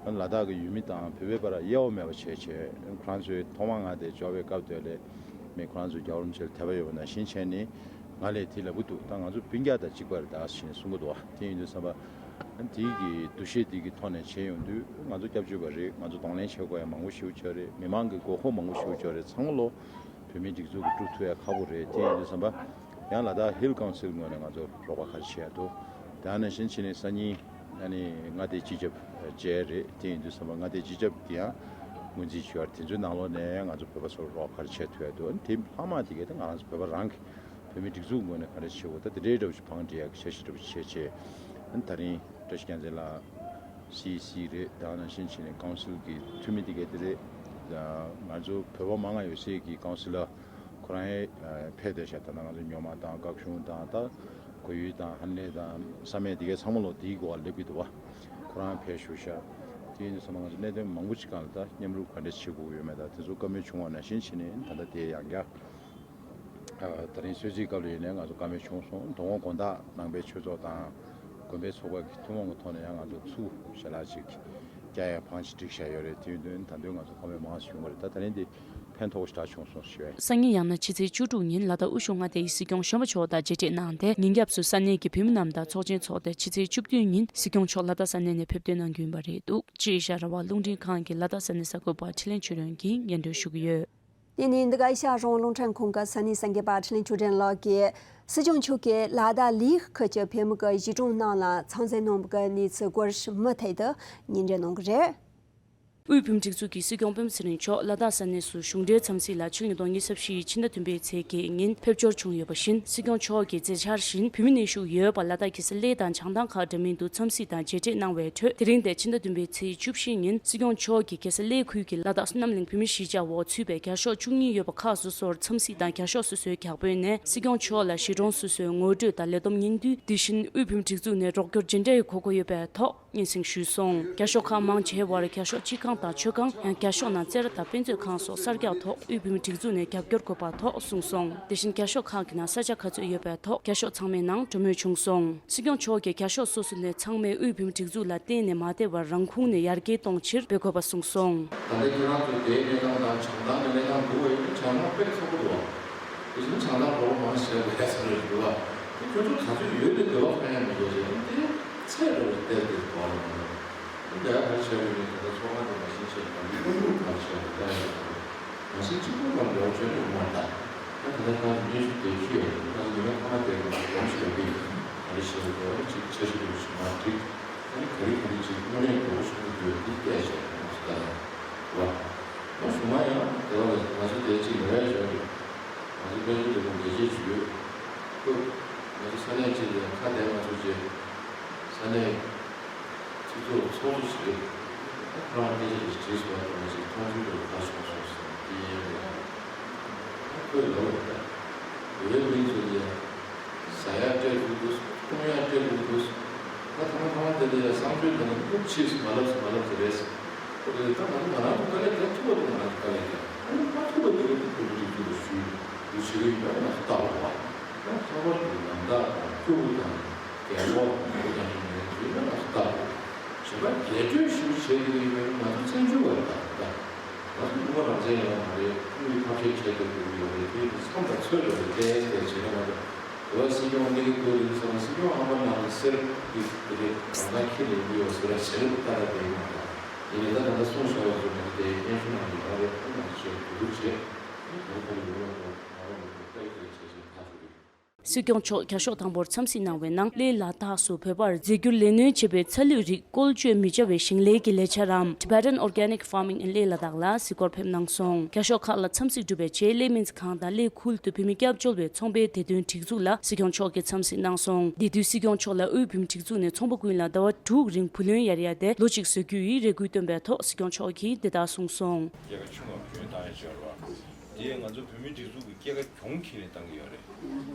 ལ་དྭགས་ཀྱི་ཡུལ་མི་དང་བོད་པའི་བར་དབྱེ་བ་མེད་པ་བྱས་བྱས་ཁོ་རང་ཚོའི་ཐོག་མ་ང་དེ་འབྱོར་བའི་སྐབས་དེ་ལས་མི་ཁོ་རང་ཚོའི་རྒྱལ་བ་རིན་པོ་ཆེར་དད་པ་ཡོད་པ་ནང་བཞིན་བྱས་ནས་ང་ལས་དེ་ལབ་གི་འདུག་ད་ང་ཚོ་སྤུན་ཀྱག་དང་གཅིག་པ་རེད་ད་ཞེས་གསུང་གི་འདུག་བ། དེ་ཡིན་དུས་ཙམ་པ་དེའི་གི་འདུ་ཤེས་དེ་གི་ཐོག་ནས་བྱས་ཡོང་དུས་ང་ཚོ་སྐྱབས་བཅོལ་བ་རེད། ང་ཚོ་གདོང་ལེན་བྱེད་དགོས་ཡ་མང་པོ་ཞེ་པོ་ཅིག་ཡོད་རེད། མི་མང་གི་དགོས་མཁོ་མང་པོ་ཞེ་པོ་ཅིག་ཡོད་རེད། ཚང་མ་ལོ་བོད་མིའི་སྒྲིག་འཛུགས་ཀྱིས་སྒྲུབ་ཐུབ་ཡ་ཁག་པོ་རེད། དེ་ཡིན་དུས་ཙམ་པ་ཡང་ལ་དྭགས་ཧིལ་ཀའུན་སིལ་ངོས་ནས་ང་ཚོ་རོགས་པ་ག་རེ་བྱེད་ཡ་འདུག་དེ་ནང་བཞིན་བྱས་ནས་སང་ཉིན་ཨ་ནི་མངའ་སྡེའི་སྤྱི་ཁྱབ་མཇལ་རེད། དེ་ཡིན་དུས་ཙམ་པ་མངའ་སྡེའི་སྤྱི་ཁྱབ་ཀྱིས་ཡང་ངོས་འཛིན་བྱས་པ་རེད། དེ་ཚོའི་ནང་ལོགས་ནས་ང་ཚོ་བོད་པ་ཚོར་རོགས་ག་རེ་བྱེད་ཐུབ་ཡ་འདུག་དེ་ལྷག་མ་དེ་གས་ད་ང་རང་ཚོ་བོད་པ་རང་གི་བོད་མིའི་སྒྲིག་འཛུགས་ངོས་ནས་ག་རེ་བྱེད་དགོས་ད་དེ་འདྲའི་འདྲ་བོ་ཞིག་བང་སྒྲིག་ཡག་གི་འཆར་གཞི་འདྲ་བོ་ཞིག་བྱས་བྱས་ཨ་ནི་ད་རིང་བཀྲ་ཤིས་རྒྱལ་མཚན་ལགས་སི་ཨི་སི་རེད། ད་ནང་བཞིན་བྱས་ནས་ཀའུན་སིལ་གྱི་འཐུས་མི་དེ་གས་དེ་རེད། ང་ཚོ་བོད་པ་མང་ང་ཡོད་སའི་གི་ཀའུན་སིལ་ལ་ཁོ་རང་ཨེ་ཕེབས་བསྡད་ཤག་ད་ནང་ང་ཚོ་ཉོ་མ་དང་སྐབས་གཞུང་དང་ད་གོ་ཡུལ་དང་ཧན་ལེ་དང་བསམ་ཡས་དེ་གས་ཚང་མ་ལོ་དེའི་གོ་བ་སླེབས་ཀྱི་འདུག་བ། ཁོ་རང་ཕེབས་བཞུགས་ཤག་དེ་ཡིན་དུས་ཙམ་པ་ང་ཚོ་གནད་དོན་མང་པོ་ཅིག་སྒང་ལ་ད་མཉམ་རུབ་ག་འདྲས་བྱེད་དགོས་ཀྱི་ཡོད་མེད་དང་དེ་ཚོ་བཀའ་མོལ་བྱུང་བ་ནང་བཞིན་བྱས་ནས་ད་ལྟ་དེ་ཡང་བསྐྱར། ད་རིང་གསོལ་ཚིགས་སྐབས་ལ་ཡིན་ནའི་ང་ཚོ་བཀའ་མོལ་བྱུང་སོང་། དོ་དགོང་དགོང་དག་ནང་པའི་ཆོས་ཚོགས་དང་དགོན་པའི་ཚོགས་པ་གི་ཐུན་མོང་གི་ཐོག་ནས་ཡང་ང་ཚོ་ཚུར་ཞལ་ལག་ཅིག་བསྐྱལ་ཡ་བང་ཅིག་བསྒྲིགས་བཞག་ཡོད་རེད། དེ་ཡིན་དུས་ད་དུང་ང་ཚོ་བཀའ་མོལ་མང་ཞིག་བྱུང་བ་རེད། ད་ད་རིང་འདི་ ཕན་ཐོགས་ཞེ་དྲག་བྱུང་སོང་ཞུ་བས། སང་ཉིན་ཡང་ན་ཕྱི་ཚེས་བཅུ་དྲུག་ཉིན་ལ་དྭགས་དབུས་གཞུང་མངའ་སྡེའི་སྲིད་སྐྱོང་གཞོན་པ་མཆོག་དང་མཇལ་འཕྲད་གནང་སྟེ། ཉིན་རྒྱབ་སུ་ས་གནས་ཀྱི་བོད་མི་རྣམས་དང་ཚོགས་ཆེན་འཚོགས་ཏེ། ཕྱི་ཚེས་བཅུ་བདུན་ཉིན་སྲིད་སྐྱོང་མཆོག་ལ་དྭགས་ས་གནས་ནས་ཕེབས་ཐོན་གནང་རྒྱུ་ཡིན་པ་རེད་འདུག་ཅེས་ཨེ་ཤ་ཡ་རང་དབང་རླུང་འཕྲིན་ཁང་གི་ལ་དྭགས་ས་གནས་གསར་འགོད་པ་འཕྲིན་ལས་ཆོས་སྒྲོན་གྱིས་སྙན་སྒྲོན་ཞུ་གི་ཡོད། དེ་ནས་འདི་ག་ཨེ་ཤ་ཡ་རང་དབང་རླུང་འཕྲིན་ཁང་གི་ས་གནས་གསར་འགོད་པ་འཕྲིན་ལས་ཆོས་སྒྲོན་ལགས་ཀྱིས། སྲིད་སྐྱོང་མཆོག་གིས་ལ་དྭགས་ལི་ཁུལ་གྱི་བོད་མི་གི་གཞིས་གྲོང་རྣམས་ལ་ཚང་འཛིན་གནང་བའི་གནས་ཚུལ་སྐོར་མུ་མཐུད་དུ་སྙན་སྒྲོན་གནང་གི་རེད། དབུས་བོད་མིའི་སྒྲིག་འཛུགས་ཀྱི་སྲིད་སྐྱོང་སྤེན་པ་ཚེ་རིང་མཆོག་ལ་དྭགས་ས་གནས་སུ་གཞུང་འབྲེལ་འཚམས་གཟིགས་ལ་ཕྱི་ལོ་ཉིས་སྟོང་ཉི་ཤུ་རྩ་བཞི་ཕྱི་ཟླ་བདུན་པའི་ཚེས་བརྒྱད་ཉིན་ཕེབས་འབྱོར་བྱུང་ཡོད་པ་བཞིན། སྲིད་སྐྱོང་མཆོག་གི་མཛད་འཆར་བཞིན་བོད་མི་གནས་བཞུགས་ཡོད་པ་ལ་དྭགས་ཁ་སང་གླེ་དང་བྱང་ཐང་ཁག་འདྲ་མིན་དུ་འཚམས་གཟིགས་དང་མཇལ་འཕྲད་གནང་བའི་ཁྲོད། དེ་རིང་སྟེ་ཕྱི་ཟླ་བདུན་པའི་ཚེས་བཅུ་བཞི་ཉིན་སྲིད་སྐྱོང་མཆོག་གིས་ཁ་སང་གླེ་ཁུལ་གྱི་ལ་དྭགས་བསོད་ནམས་གླིང་བོད་མིའི་གཞིས་ཆགས་འོག་ཚུད་པའི་རྒྱ་ཤོག་བཅུ་གཉིས་ཡོད་པ་ཁག་སོ་སོར་འཚམས་གཟིགས་དང་རྒྱ་ཤོག་སོ་སོའི་བརྒྱ་དཔོན་ནས་སྲིད་སྐྱོང་མཆོག་ལ་གཞིས་གྲོང་སོ་སོའི་ངོ་སྤྲོད་དང་ལས་བསྡོམས་སྙིང་བསྡུས། དེ་བཞིན་དབུས་བོད་མིའི་སྒྲིག་འཛུགས་ནས་རོགས་སྐྱོར་ཇི་འདྲའི་དགོས་མཁོ་ཡོད་པའི་ཐོག་སྙན་སེང་ཞུས་སོང་། རྒྱ་ཤོག་ཁག་མང་ཆེ་བར་རྒྱ་ཤོག་སྤྱི་ཁང་དང་མཆོད་ཁང་། ཡང་རྒྱ་ཤོག་ནང་རྩེད་ར་དང་དཔེ་མཛོད་ཁང་སོགས་གསར་རྒྱག་ཐོག་དབུས་བོད་མིའི་སྒྲིག་འཛུགས་ནས་རྒྱབ་སྐྱོར་དགོས་པ་ཐོག་གསུངས་སོང་། དེ་བཞིན་རྒྱ་ཤོག་ཁག་གི་ནང་ས་ཆ་ག་ཚོད་ཡོད་པའི་ཐོག་རྒྱ་ཤོག་ཚང་མའི་ནང་གྲོས་མོལ་བྱུང་སོང་། སྲིད་སྐྱོང་མཆོག་གིས་རྒྱ་ཤོག་སོ་སོ་ནས་ཚང་མས་དབུས་བོད་མིའི་སྒྲིག་འཛུགས་ལ་གཏན་ནས་མ་བརྟེན་པར་རང་ཁུངས་ནས་ཡར་རྒྱས་གཏོང་ཕྱིར་འབད་དགོས་པ་གསུངས་སོང་། ད་ལྟ་ཁྱེད་རང་ཚོ་དེའི་གནས་སྟངས་དང་བྱང་ཐང་གི་གནས་སྟངས་འདུག་བས་ཡིན་ན་བྱང་ཐང་དཔེ་ཁག་པོ་འདུག་བ། དེ་བཞིན་བྱང་ཐང་རོགས་མང་བྱས་པའི་ས་རེད་འདུག་བ། དེ་ཁྱོད་ཚོ་ག་ཚོད་ཡོད་དེ་འདོད་པ་ཁ་ཡང་མི་འདུག་ཅེས་དེ་ཚད་རེད་བ་བལྟས་ཏེ་གོ་བ་ལ་མི་འདུག་དེ་འདྲ་ག་རེ་བྱས་པ་ཡིན་ན་ད་ལྟ་ཚོགས་ཁང་དེ་མ་ཤེས་བྱས་པ་ཡིན་ཀུན་སྤྱོད་ག་རེ་བྱས་པ་ལྟ་ཡ་ཡོད་རེད། མ་གཞི་གཅིག་པུ་ལ་འབྲེལ་བ་བྱས་ནས་མ་ལྟ། ད་ད་ལྟ་ཁ་སྙན་ཞུ་དེ་ཞུ་ཡ་ཡིན་ཁ་ཉི་མ་ཁ་མ་དེ་ལ་སྒོམ་ཞིག་ཡོད་པས་ག་རེ་བྱས་པ་དེ་བ་ནི་གཅིག་འཆར་གཞི་དེ་ཞུ་མ་འགྲིག་ད་ནི་ག་རེ་ག་རེ་གཅིག་དངོས་གནས་འགྲོ་གཞི་ཞུ་གི་ཡོད་དེ་བལྟས་བྱས་ཡོང་སྲིད་ད་ལ་བ། ད་ཞུ་མ་ཡང་དེ་བ་ལ་ང་ཚོ་དེ་གཅིག་ལ་ཡ་བྱས་རེད། ང་ཚོ་དཔལ་འབྱོར་ལས་ཁུངས་ལས་བྱེད་ཞུ་ཡོད། ཁོས་ང་ཚོ་ས་གནས་གཅིག་ལ་ཁ་བསྡད་མ་ཐུབ་རྗེས་ས་གནས་སྤྱི་ཚོགས་ཚོགས་གཙོ་ཞིག་རེད། ཁོ་རང་སྐད་ཆ་དེ་དྲིས་སོང་བ་ང་ཚོས་མཐོང་ཚུལ་དུ་ཁ་སོང་སོང་ཟེར་དེ་ཡིན་རེད། ཁོས་ལབ་པ་རེད། བོད་མི་ཚོ་ལ་ཟ་ཡག་སྤྲད་དགོས་འདུག་འཐུང་ཡག་སྤྲད་དགོས་འདུག་ད་ཐ་མ་ཐ་མ་དེ་ལ་ཡ་གསང་སྤྱོད་དང་སྐུབ་ཕྱིས་མ་ལབ་སུ་མ་ལབ་ཟེར་རེད། ཁོ་ཚོས་ད་ང་ཚོ་ང་རང་ཚོ་དཀའ་ལས་རྒྱབ་ཐུབ་པ་འདུག་ང་རང་ཚོ་དཀའ་ལས་རྒྱབ་ཨ་ནི་མ་ཐུབ་པ་འདུག་ཁོ་ཚོ་རིགས་ཚོ་ཞུས་འདུག་ཞུ་གི་ཡིན་པ་ང་ཚོ་ལྟ་བ་བ། ཡང་ལྷག་པར་དུ་ལམ་ཐག་དང་སྐྱོ་པོ་དང་རྒྱལ་བ་དང་པོ་དང་ཡིན་ནའི་ཡིན་ན་ང་ཚོ་ལྟ་དགོས། གཞན་པ་རྒྱས་སྤྲོས་ཞུ་བྱེད་ཀྱི་ཡིན་ན་ང་ཚོ་བཙན་བྱོལ་བ་ལྟ་ལྟ། ང་ཚོ་ལུང་པ་རང་བཙན་ཡོད་མ་རེད། དངུལ་ཐབས་ཤེས་བྱེད་ཐུབ་ཀྱི་ཡོད་རེད། དེ་ཡིན་ཚང་མ་ཚོད་ལ་རེད་བལྟས་བལྟས་བྱེད་ན་མ་གཏོགས་འོ་སྲིད་སྐྱོང་གནས་ཀྱི་སྐོར་ཡིན་ཙང་སྲིད་སྐྱོང་ཨ་མ་ནང་གི་གསེར་གྱི་དེ་རེད་རང་ཚང་ཁྱེར་ནས་ཡོང་གི་ཡོད་ཟེར་བ་བྱེད་རེད་ལྟ་ལྟ་དེ་ཡིན་མ་གཏོགས་ཡིན་ནའི་ད་ད་ལྟ་གསུངས་བཞག་པ་ཚོ་ནས་དེ་སྙན་ཞུ་ནང་གི་རང་རེད་ཨ་ནང་བྱེད་གོ་སྒྲུབ་བྱེད་ཨ་ནི་ག་རེ་ག་རེ་ཡོད་ལ་གོ་ང་རང་ལ་གོ་ལྟ་ཡི་དེ་བྱེད་བྱེད་ཐག་ཆོད་རེད། སྲིད་སྐྱོང་མཆོག་རྒྱ་ཤོག་དང་པོར་འཚམས་གཟིགས་གནང་བའི་ནང་གླེ་ལ་དྭགས་སུ་བོད་པར་རྫས་འགྱུར་ལས་སྣོན་བྱེད་པའི་ཚ་ལུད་རིགས་བཀོལ་སྤྱོད་མི་བྱ་བའི་ཞིང་ལས་ཀྱི་ལས་འཆར་རམ་Tibetan Organic Farming in གླེ་ལ་དྭགས་ལ་གཟིགས་སྐོར་ཕེབས་གནང་སོང་། རྒྱ་ཤོག་ཁག་ལ་འཚམས་གཟིགས་གྲུབ་པའི་རྗེས་གླེ་སྨན་རྩིས་ཁང་དང་གླེ་ཁུལ་དུ་བོད་མི་སྐྱབས་བཅོལ་བའི་ཚོང་པའི་བདེ་དོན་སྒྲིག་འཛུགས་ལ་སྲིད་སྐྱོང་མཆོག་གིས་འཚམས་གཟིགས་གནང་སོང་། དེ་དུས་སྲིད་སྐྱོང་མཆོག་ལ་དབུས་བོད་མིའི་སྒྲིག་འཛུགས་ནས་ཚོང་པ་ཀུན་ལ་ཟླ་བ་དྲུག་རིང་བུ་ལོན་ཡར་ཡར་ཏེ་ལོ་གཅིག་བཟོ་རྒྱུ་ཡི་རེ་སྐུལ་བཏོན་པའི་ཐོག་སྲིད་སྐྱོང་མཆོག་གིས་འདི་ལྟར་གསུངས་སོང་། སྐྱེད་ཀ་ཆུང་བ་བུ་ལོན་བཏང་ཡ་ཅིག་ཡོད་རེད་བ། དེ་ང་ཚོ་བོད་མིའི་སྒྲིག་འཛུགས་ཀྱི་སྐྱེད་ཀ་གྱོང་ཁྱེར་ནས་བཏང་གི་ཡོད་རེད།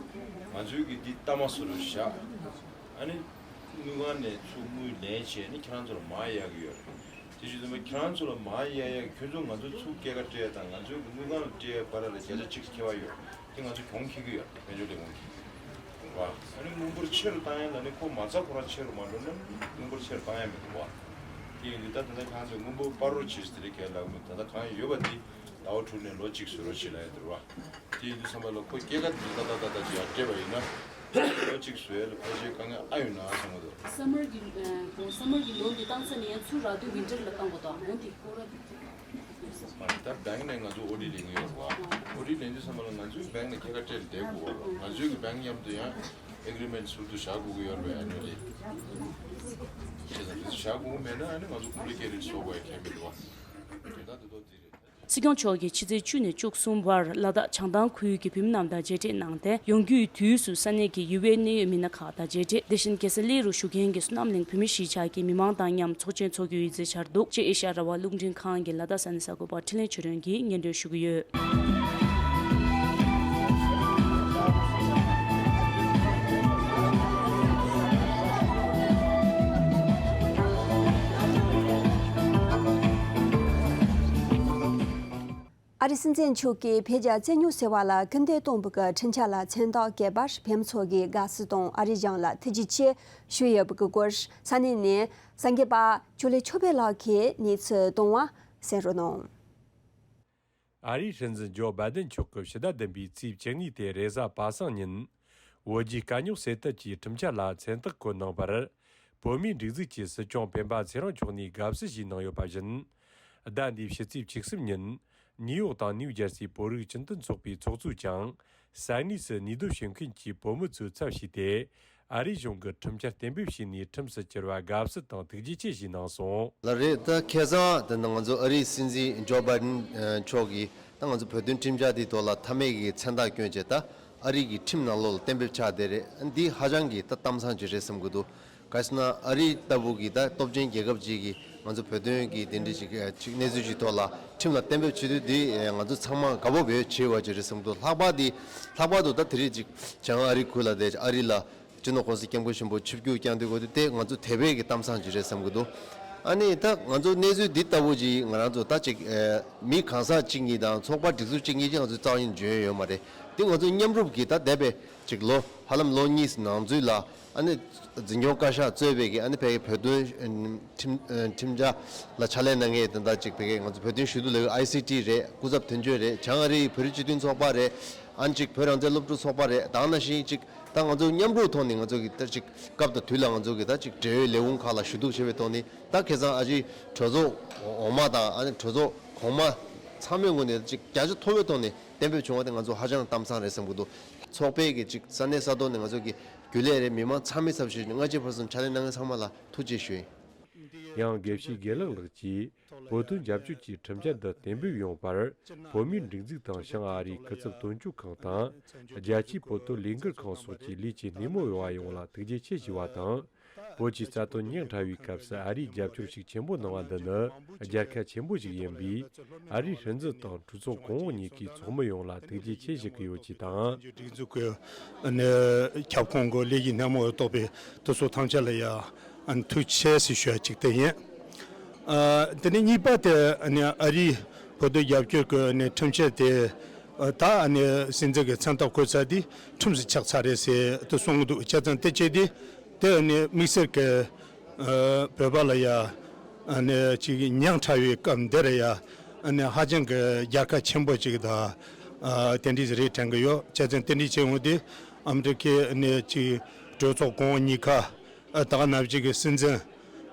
ང་ཚོའི་གི་འདི་གཏའ་མ་བཟོ་རུ་བཞག་ཨ་ནི་དངུལ་ཁང་ནས་ཚུར་དངུལ་ལེན་བྱས་ནས་ཁྱེད་རང་ཚོ་ལ་མར་གཡར་གི་ཡོད་རེད། དེ་བཞིན་དུ་ཁྱེད་རང་ཚོ་ལ་མར་གཡར་ཡག་ཁྱོད་ཚོ་ང་ཚོ་ཚུར་སྐྱེད་ཀ་སྤྲད་དང་ང་ཚོའི་གི་དངུལ་ཁང་ལ་སྤྲད་ཡག་བར་ལ་བརྒྱ་ཆ་གཅིག་ཁྱད་པར་ཡོད་རེད། དེ་ང་ཚོ་གྱོང་ཁེལ་གི་ཡོད་རེད་དཔལ་འབྱོར་ལས་ཁུངས་ཀྱིས། བ། ཨ་ནི་དངུལ་འབོར་ཆེ་རུ་བཏང་ཡག་ལ་ནི་ཁོ་མ་རྩ་ཁོ་རང་ཆེ་རུ་མ་འགྲོ་ན་ནི་དངུལ་འབོར་ཆེ་རུ་བཏང་ཡག་མི་འདུག་བ། དེ་ཡིན་དུས་ད་ད་ལྟ་ཁྱེད་རང་ཚོས་དངུལ་འབོར་སྤར་རོགས་བྱེད་ཟེར་དེ་རེད་གལ་ལབ་མི་ད་ལྟ་གང་ཡོད་པ་དེ་ཟླ་བ་དྲུག་ནས་ལོ་གཅིག་བཟོ་རོགས་བྱེད་ལབ་ཡག་འདུག་བ། དེ་ཡིན་དུས་བསམ་པ་ལ་ཁོ་སྐྱེད་ཀ་འདི་ད་ད་ད་ད་ཅིག་ཡར་སྤྲད་པ་ཡིན་ན། ལོ་གཅིག་བཟོ་ཡག་ལ་ཕལ་ཆེར་དཀའ་ངལ་ཨ་ཡོད་ན་བསམ་གི་འདུག་སམ་མར་གྱི་ཨ་ཁོང་སམ་མར་གྱི་ལོན་དེ་བཏང་ཚར་ནས་ཡང་ཚུར་རག་དུས་ཝིན་ཊར་ལ་བཏང་དགོས་དང་འོན་ཏེ་ཁོ་ར། མ་རེད་ད་བེང་ནས་ང་ཚོ་ཨོ་ཌི་ལེན་གི་ཡོད་རེད་བ། ཨོ་ཌི་ལེན་དུས་ཙམ་པ་ལ་ང་ཚོའི་བེང་ནས་སྐྱེད་ཀ་སྤྲད་བསྡད་དགོས་རེད་བ། ང་ཚོའི་གི་བེང་མཉམ་དུ་ཡང་ཨེ་གི་རི་མེན་ཊི་ཟུར་དུ་བཞག་དགོས་ཀྱི་ཡོད་རེད་བ་ཨེ་ནུ་ལི། བྱས་ཙང་དེ་ཚོ་བཞག་དགོས་ཀྱི་མེད་ན་ཨ་ནི་ང་ཚོ་ཀུ་ལི་ཀེ་རེ་བཟོ་དགོས་ཡ་ཁྱད་མེད་རེད་བ། དོན་དག་དེ་ཐོག་དེ་རེད། སྲིད་སྐྱོང་མཆོག་གིས་ཕྱི་ཚེས་བཅུ་ནས་བཅུ་གསུམ་བར་ལ་དྭགས་བྱང་ཐང་ཁུལ་གྱི་བོད་མི་རྣམས་དང་མཇལ་འཕྲད་གནང་སྟེ། ཡོང་རྒྱུའི་དུས་སུ་ས་གནས་ཀྱི་ཡུལ་བའི་གནད་ཡོད་མི་སྣ་ཁག་དང་མཇལ་འཕྲད། དེ་བཞིན་རྒྱལ་ས་གླེ་རུ་བཞུགས་མཁན་གྱི་བསོད་ནམས་གླིང་བོད་མིའི་གཞིས་ཆགས་ཀྱི་མི་མང་དང་མཉམ་ཚོགས་ཆེན་འཚོགས་རྒྱུ་ཡིན་ཚུལ་འཆར་འདུག་ཅེས་ཨེ་ཤ་ཡ་རང་དབང་རླུང་འཕྲིན་ཁང་གི་ལ་དྭགས་ས་གནས་གསར་འགོད་པ་འཕྲིན་ལས་ཆོས་སྒྲོན་གྱིས་སྙན་སྒྲོན་ཞུ་གི་ཡོད། ཨ་རིའི་སྲིད་འཛིན་མཆོག་གིས་བོད་རྒྱ་བཙན་གནོན་ཟེར་བ་ལ་སྐུལ་འདེད་གཏོང་བའི་ཁྲིམས་འཆར་ལ་མཚན་རྟགས་བཀོད་པར་བོད་མི་ཚོ་གིས་དགའ་བསུ་དང་ཨ་རིའི་གཞུང་ལ་ཐུགས་རྗེ་ཆེ་ཞུས་ཡོད་པའི་སྐོར་ས་གནས་ནས་གསར་འགོད་པ་ཅོ་ལེ་ཆོས་འཕེལ་ལགས་ཀྱིས་གནས་ཚུལ་བཏང་བ་གསན་རོགས་གནང་། ཨ་རིའི་སྲིད་འཛིན་ཇོ་བྷའི་ཏན་མཆོག་གིས་ཕྱི་ཟླ་བདུན་པའི་ཚེས་བཅུ་གཉིས་ཏེ་རེས་གཟའ་པ་སངས་ཉིན། བོད་རྒྱའི་དཀའ་རྙོག་སེལ་ཐབས་ཀྱི་ཁྲིམས་འཆར་ལ་མཚན་རྟགས་བཀོད་གནང་བར། བོད་མིའི་སྒྲིག་འཛུགས་ཀྱི་སྲིད་སྐྱོང་སྤེན་པ་ཚེ་རིང་མཆོག་ནས་དགའ་བསུ་ཞུས་གནང་ཡོད་པ་བཞིན། ཟླ་འདིའི་ཕྱི་ཚེས་བཅུ་གསུམ་ཉིན། ནིའུ་ཡོག་དང་ནིའུ་ཇར་སིའི་བོད་རིགས་སྤྱི་མཐུན་ཚོགས་པའི་ཚོགས་གཙོས་ཀྱང་། ས་གནས་སུ་ནུས་སྟོབས་ཞུ་མཁན་གྱི་བོད་མི་ཚོའི་ཚབ་བྱས་ཏེ། ཨ་རིའི་གཞུང་གི་ཁྲིམས་འཆར་གཏན་འབེབས་བྱས་ནས་ཁྲིམས་སུ་བསྒྱུར་བར་དགའ་བསུ་དང་ཐུགས་རྗེ་ཆེ་ཞུས་གནང་སོང་། ལགས་རེད། ད་ཁ་སང་དེ་ནི་ང་ཚོ་ཨ་རིའི་སྲིད་འཛིན་ཇོ་བྷའི་ཏན་མཆོག་གིས་ད་ང་ཚོ་བོད་དོན་ཁྲིམས་འཆར་དེའི་ཐོག་ལ་མཐའ་མའི་གི་མཚན་རྟགས་བསྐྱོན་བྱས། ད་ཨ་རི་གི་ཁྲིམས་ནང་ལོགས་ལ་གཏན་འབེབས་ཆགས་བསྡད་རེད། འདི་ཧ་ཅང་གི་ད་གཏམ་བཟང་ཅིག་རེད་བསམ་གྱི་འདུག་ག་རེ་ཟེར་ན་ཨ་རི་ལྟ་བུ་གི་ད་སྟོབས་ཆེན་རྒྱལ་ཁབ་ཅིག་གིས་ང་ཚོ་བོད་དོན་གྱི་དེ་འདྲ་ཅིག་ཅིག་གནས་ཚུལ་ཅིག་ཐོག་ལ་ཁྲིམས་ལ་གཏན་འབེབས་བྱེད་དུས། འདི་ང་ཚོ་ཚང་མ་དགའ་པོ་བྱེད་པ་ཅིག་རེད་བསམ་གྱི་འདུག་ལྷག་པར་དེ་ལྷག་པར་དུ་ད་དེ་རིང་ཅིག་བྱང་ཨ་རི་ཁུལ་ལ་བསྡད། ཨ་རི་ལ་སྤྱི་ནོར་༸གོང་ས་༸སྐྱབས་མགོན་ཆེན་པོ་ཆིབས་བསྒྱུར་བསྐྱངས་དུས་གོ་དུས་དེ་ང་ཚོ་དད་པའི་གི་གཏམ་བཟང་ཅིག་རེད་བསམ་གྱི་འདུག་ཨ་ནི་ད་ང་ཚོ་གནས་ཚུལ་འདི་ལྟ་བུ་ཅིག་ང་རང་ཚོ་ད་ཅིག་མི་གང་ཟག་གཅིག་གཉིས་དང་ཚོགས་པ་སྒྲིག་འཛུགས་གཅིག་གཉིས་ཀྱིས་ང་ཚོའི་རྩ་བ་ཉིད་འཇོན་ཡོད་མ་རེད། འདི་ང་ཚོ་མཉམ་རུབ་ཀྱིས་ད་འདས་པའི་ཅིག་ལོ་ཧ་ལམ་ལོ་གཉིས་ནང་ཚུད་ལ། ཨ་ནི་འཛིན་སྐྱོང་བཀའ་ཤག་གཙོས་པའི་གི་ཨ་ནི་ཕ་གི་བོད་དོན་ཁྲིམས་ཁྲིམས་འཆར་ལ་ཕྱག་ལས་གནང་མཁན་དེ་འདྲ་ཅིག་ཕ་གི་ང་ཚོ་བོད་དོན་ཞུ་གཏུག་ལས་ཁུངས་ཨའི་སི་ཊི་རེད། སྐུ་ཚབ་དོན་གཅོད་རེད། བྱང་ཨ་རིའི་བོད་རིགས་སྤྱི་མཐུན་ཚོགས་པ་རེད། ཨ་ནི་ཅིག་བོད་རང་བཙན་སློབ་ཕྲུག་ཚོགས་པ་རེད། ད་ག་ནང་བཞིན་ཅིག་ད་ང་ཚོ་མཉམ་རུབ་ཐོག་ནས་ང་ཚོ་གི་ད་ཅིག་སྐབས་དང་དུས་ལ་ང་ཚོ་གི་ད་ཅིག་འབྲེལ་ཡོད་ལས་ཁུངས་ཁག་ལ་ཞུ་གཏུག་བྱེད་པའི་ཐོག་ནས། ད་ཁ་སང་ཨ་ཅེ་གྲོས་ཚོགས་འོག་མ་དང་ཨ་ནི་གྲོས་ཚོགས་གོང་མ་ཚང་མའི་ངོས་ནས་ཅིག་བརྒྱ་ཆ་མཐོ་བའི་ཐོག་ནས་གཏན་འབེབས་བྱུང་བ་དེ་ང་ཚོ་ཧ་ཅང་གཏམ་བཟང་རེད་བསམ་གྱི་འདུག་ཚོགས་པའི་གི་ཅིག་ས་གནས་ས་ཐོག་ནས་ང་ཚོ་གི་རྒྱུན་ལས་རེད། མི་མང་ཚང་མའི་ཚབ་ཞུས་ནས་སྔ་ཕྱི་བར་གསུམ་ཕྱག་ལས་གནང་མཁན་ཚང་མ་ལ་ཐུགས་རྗེ་ཆེ་ཞུ་ཡིན། ཡང་དགེ་བཤེས་དགེ་ལེགས་ལགས་ཀྱིས་བོད་དོན་རྒྱབ་སྐྱོར་གྱི་ཁྲིམས་འཆར་འདི་གཏན་འབེབས་ཡོང་བར། བོད་མིའི་སྒྲིག་འཛུགས་དང་བྱང་ཨ་རིའི་སྐུ་ཚབ་དོན་གཅོད་ཁང་དང་། རྒྱལ་སྤྱིའི་བོད་དོན་ལས་འགུལ་ཁང་སོགས་ཀྱི་ལས་བྱེད་སྣེ་མོ་ཡོད་པ་ཡོངས་ལ་ཐུགས་རྗེ་ཆེ་ཞུ་བ་དང་། བོད་ཀྱི་རྩ་དོན་ཉག་ཕྲ་བའི་སྐབས་སུ་ཨ་རིས་རྒྱབ་སྐྱོར་ཤུགས་ཆེན་པོ་གནང་བ་འདི་ནི་རྒྱལ་ཁ་ཆེན་པོ་ཞིག་ཡིན་པས། ཨ་རིའི་སྲིད་འཛིན་དང་གྲོས་ཚོགས་གོང་འོག་གཉིས་ཀྱི་ཚོགས་མི་ཡོངས་ལ་ཐུགས་རྗེ་ཆེ་ཞུ་གི་ཡོད་ཅེས་དང་། སྒྲིག་འཛུགས་ཀྱི་ཨ་ནི་ཁྱབ་ཁོངས་ཀྱི་ལས་ཀྱི་སྣེ་མོ་གཏོགས་པའི་དེ་ཚོ་ཐམས་ཅད་ལ་ཡང་ཨ་ནི་ཐུགས་རྗེ་ཆེ་ཞུ་ཡ་གཅིག་དེ་ཡིན། ཨ་དེ་ནས་གཉིས་པ་དེ་ཨ་ནི་ཨ་རིའི་བོད་དོན་རྒྱབ་སྐྱོར་གྱི་ཨ་ནི་ཁྲིམས་ཆད་དེ་ཨ་ད་ཨ་ནི་སྲིད་འཛིན་གྱི་མཚན་རྟགས་བཀོད་ཚར་དུས་ཁྲིམས་སུ་ཆགས་ཚར་རེད་ཟེར་དུ་གསུང་གི་འདུག་བྱས་ཙང་དེ་བྱས་དུས་དེ་ཨ་ནི་དམིགས་བསལ་གྱི་ཨ་བོད་པ་ལ་ཡ་ཨ་ནི་ཅིག་ཉག་ཕྲ་བའི་སྐབས་འདིར་ཡ་ཨ་ནི་ཧ་ཅང་གི་རྒྱལ་ཁ་ཆེན་པོ་ཅིག་དང་ཨ་དེ་འདྲ་རེད་དྲན་གི་ཡོད། བྱས་ཙང་དེ་འདྲ་བྱས་འོང་དུས་ཨ་མི་རི་ཀའི་ཨ་ནི་ཅིག་གྲོས་ཚོགས་གོང་འོག་གཉིས་ཀ་ཨ་ད་ག་ནང་བཞིན་གྱི་སྲིད་འཛིན།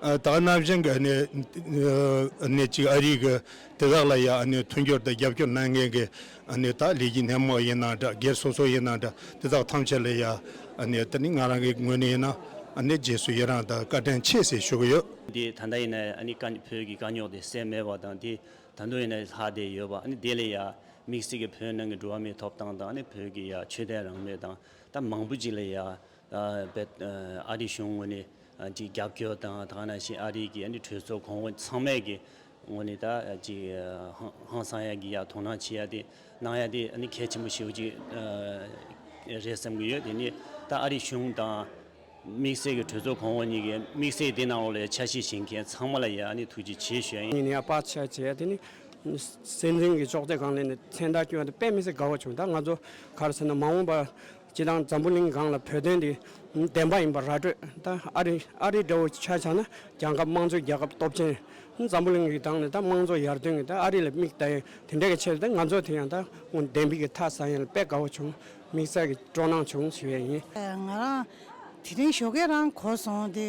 ཨ་ད་ག་ནང་བཞིན་གྱི་ཨ་ནི་ཨ་ནི་ཅིག་ཨ་རི་གི་དེ་དག་ལ་ཡ་ཨ་ནི་མཐུན་འགྱུར་དང་རྒྱབ་སྐྱོར་གནང་མཁན་གྱི་ཨ་ནི་ད་ལས་ཀྱི་སྣེ་མོ་ཡིན་ན་འདྲ། སྒེར་སོ་སོ་ཡིན་ན་འདྲ། དེ་དག་ཐམས་ཅད་ལ་ཡ་ཨ་ནི་ད་ནི་ང་རང་གི་ངོས་ནས་ཡིན་ན་ཨ་ནི་རྗེས་སུ་ཡི་རང་དང་བཀའ་དྲིན་ཆེ་ཟེར་ཞུ་གི་ཡོད། འདི་ད་ལྟ་ཡིན་ན་ཨ་ནི་དཀའ་བོད་ཀྱི་དཀའ་རྙོག་དེ་སེལ་མེད་པ་དང་། དེ་ད་དུང་ཡིན་ན་ལྷག་བསྡད་ཡོད་པ། ཨ་ནི་དེ་ལ་ཡ་དམིགས་བསལ་གྱི་བོད་ནང་གི་འགྲོ་བ་མིའི་ཐོབ་ཐང་དང་། ཨ་ནི་བོད་ཀྱི་ཡ་ཆོས་དད་རང་མོས་དང་། ད་མང་པོ་ཅིག་ལ་ཡ་ཨ་བེད་ཨ་ཨ་རིའི་གཞུང་ངོས་ནས་ཨ་ཅིག་རྒྱབ་སྐྱོར་དང་། ད་ག་ནང་བཞིན་ཨ་རིའི་གི་ཨ་ནི་གྲོས་ཚོགས་གོང་འོག་ཚང་མས་གི་ངོས་ནས་ད་ཅིག་ཨ་ཧང་ཧང་སང་ཡ་གི་ཡ་དོ་སྣང་བྱེད་ཡ་དེ་གནང་ཡ་དེ་ཨ་ནི་གལ་ཆེན་པོ་ཞེ་པོ་ཅིག་ཨ་རེད་བསམ་གི་ཡོད། དེ་ནི་ད་ཨ་རིའི་གཞུང་དང་དམིགས་བསལ་གྱི་གྲོས་ཚོགས་གོང་འོག་གཉིས་ཀྱི་དམིགས་བསལ་དེ་ནང་ལོགས་ལ་ཡ་ཆ་ཤས་བཞེས་མཁན་ཚང་མ་ལ་ཡ་ཨ་ནི་ཐུགས་རྗེ་ཆེ་ཞུ་ཡ་ཡིན། ཡིན་ཡ་པ་ཆ་བྱས་དེ་ནི་སྲིད་འཛིན་གྱི་ཕྱོགས་སྡེ་སྒང་ལ་ནི་མཚན་རྟགས་བསྐྱོན་པ་དེ་དཔེ་མི་སྲིད་དགའ་བོ་བྱུང་། ད་ང་ཚོ་ག་རེ་ཟེར་ན་མ་འོངས་པ་སྤྱི་བཏང་འཛམ་བུ་གླིང་སྒང་ལ་བོད་དོན་འདི་བདེན་པ་ཡིན་པ་ར་སྤྲོད། ད་ཨ་རི་ཨ་རི་འདྲ་བོ་ཆ་བཞག་ན་རྒྱལ་ཁབ་དམངས་གཙོའི་རྒྱལ་ཁབ་སྟོབས་ཆེན། འཛམ་བུ་གླིང་གི་སྟེང་ནས་ད་དམངས་གཙོ་ཡར་ཐོན་གྱི་ད་ཨ་རི་ལ་མིག་ལྟ་ཡས་དེ་འདྲ་གི་ཆེད་དུ་ད་ང་ཚོ་དེ་ཡང་ད་དངོས་བདེན་པའི་གི་མཐའ་གསལ་ཡས་ལ་དཔེ་དགའ་བོ་བྱུང་། དམིགས་བསལ་གྱི་སྤྲོ་སྣང་བྱུང་ཞུ་ཡས་ཡིན། ང་རང་དེ་རིང་ཞོགས་ཀས་རང་གོ་སོང་། དེ་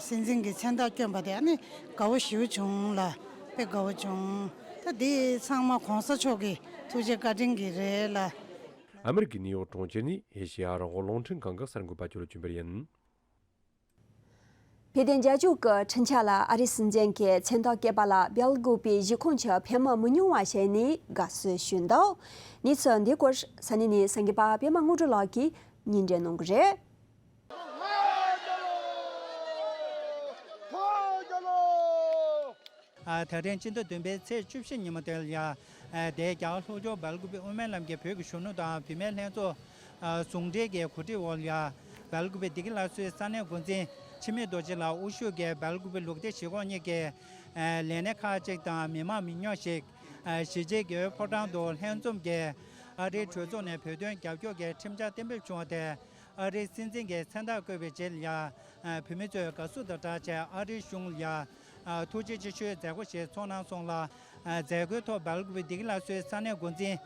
སྲིད་འཛིན་གྱི་མཚན་རྟགས་བསྐྱོན་པ་དེ་ཨ་ནི་དགའ་བོ་ཞེ་པོ་བྱུང་ལ། དཔེ་དགའ་བོ་བྱུང་། ད་དེ་ཚང་མ་གོང་ས་མཆོག་གི་ཐུགས་རྗེ་བཀའ་དྲིན་གྱིས་རེད་ལ། ཨ་མི་རི་ཀའི་ནིའུ་ཡོག་གྲོང་ཁྱེར་ནས་ཨེ་ཤེ་ཡ་རང་དབང་རླུང་འཕྲིན་ཁང་གི་གསར་འགོད་པ་ཇོ་ལོ་ཆོས་འཕེལ་ཡིན། བོད་དོན་རྒྱབ་སྐྱོར་གྱི་ཁྲིམས་འཆར་ལ་ཨ་རིའི་སྲིད་འཛིན་གྱི་མཚན་རྟགས་བཀོད་པ་ལ་སྦེལ་ཀོབ་པའི་གཞིས་ཁོངས་ཀྱི་བོད་མི་མི་ཉུང་བ་ཞིག་ནས་དགའ་བསུ་ཞུས་འདུག་གནས་ཚུལ་འདིའི་སྐོར་ས་གནས་ནས་གསར་འགོད་པ་པད་མ་དངོས་གྲུབ་ལགས་ཀྱིས་སྙན་སྒྲོན་གནང་གི་རེད། ད་རིང་སྤྱི་ཟླ་བདུན་པའི་ཚེས་བཅུ་བཞི་ཉིན་མོ་དེ་ལ་ཡ། འདས་རྒྱ་གར་ལྷོ་ཕྱོགས་སྦེལ་ཀོབ་པའི་དབུ་མའི་ལམ་གྱི་བོད་ཀྱི་གཞོན་ནུ་དང་བུད་མེད་ལྷན་ཚོགས་ཨ་ཟུང་འབྲེལ་གྱི་གོ་སྒྲིག་འོག་ལ་ཡ། སྦེལ་ཀོབ་པའི་བདེ་སྐྱིད་སླར་གསོའི་ས་གནས་འགོ་འཛིན་འཆི་མེད་རྡོ་རྗེ་ལགས་དབུ་བཞུགས་ཀྱིས་སྦེལ་ཀོབ་པའི་ལུགས་བདེ་གཞིས་ཁོངས་གཉིས་ཀྱི་ཨ་ལས་སྣེ་ཁག་ཅིག་དང་མི་མང་མི་ཉུང་ཞིག་ཨ་གཞིས་བྱེས་ཀྱི་ཕོ་བྲང་དུ་ལྷན་འཛོམས་ཀྱིས་ཨ་རིའི་གྲོས་ཚོགས་ནས་བོད་དོན་རྒྱབ་སྐྱོར་གྱི་ཁྲིམས་འཆར་གཏན་འབེབས་བྱུང་བ་དེ་ཨ་རིའི་སྲིད་འཛིན་གྱི་མཚན་རྟགས་བཀོད་པའི་རྗེས་ལ་ཡ། ཨ་བོད་མི་ཚོས་དགའ་བསུ་དང་སྦྲགས་བྱས་ཨ་རིའི་གཞུང་ལ་ཡ། ཨ་ཐུགས་རྗེ་ཆེ་ཞུའི་མཛད་སྒོ་ཞིག་ཚོགས་གནང་སོང་ལ། མཛད་སྒོའི་ཐོག་སྦེལ་ཀོབ་བི་བདེ་སྐྱིད་ལ་སོའི་ས་གནས་འགོ་འཛིན་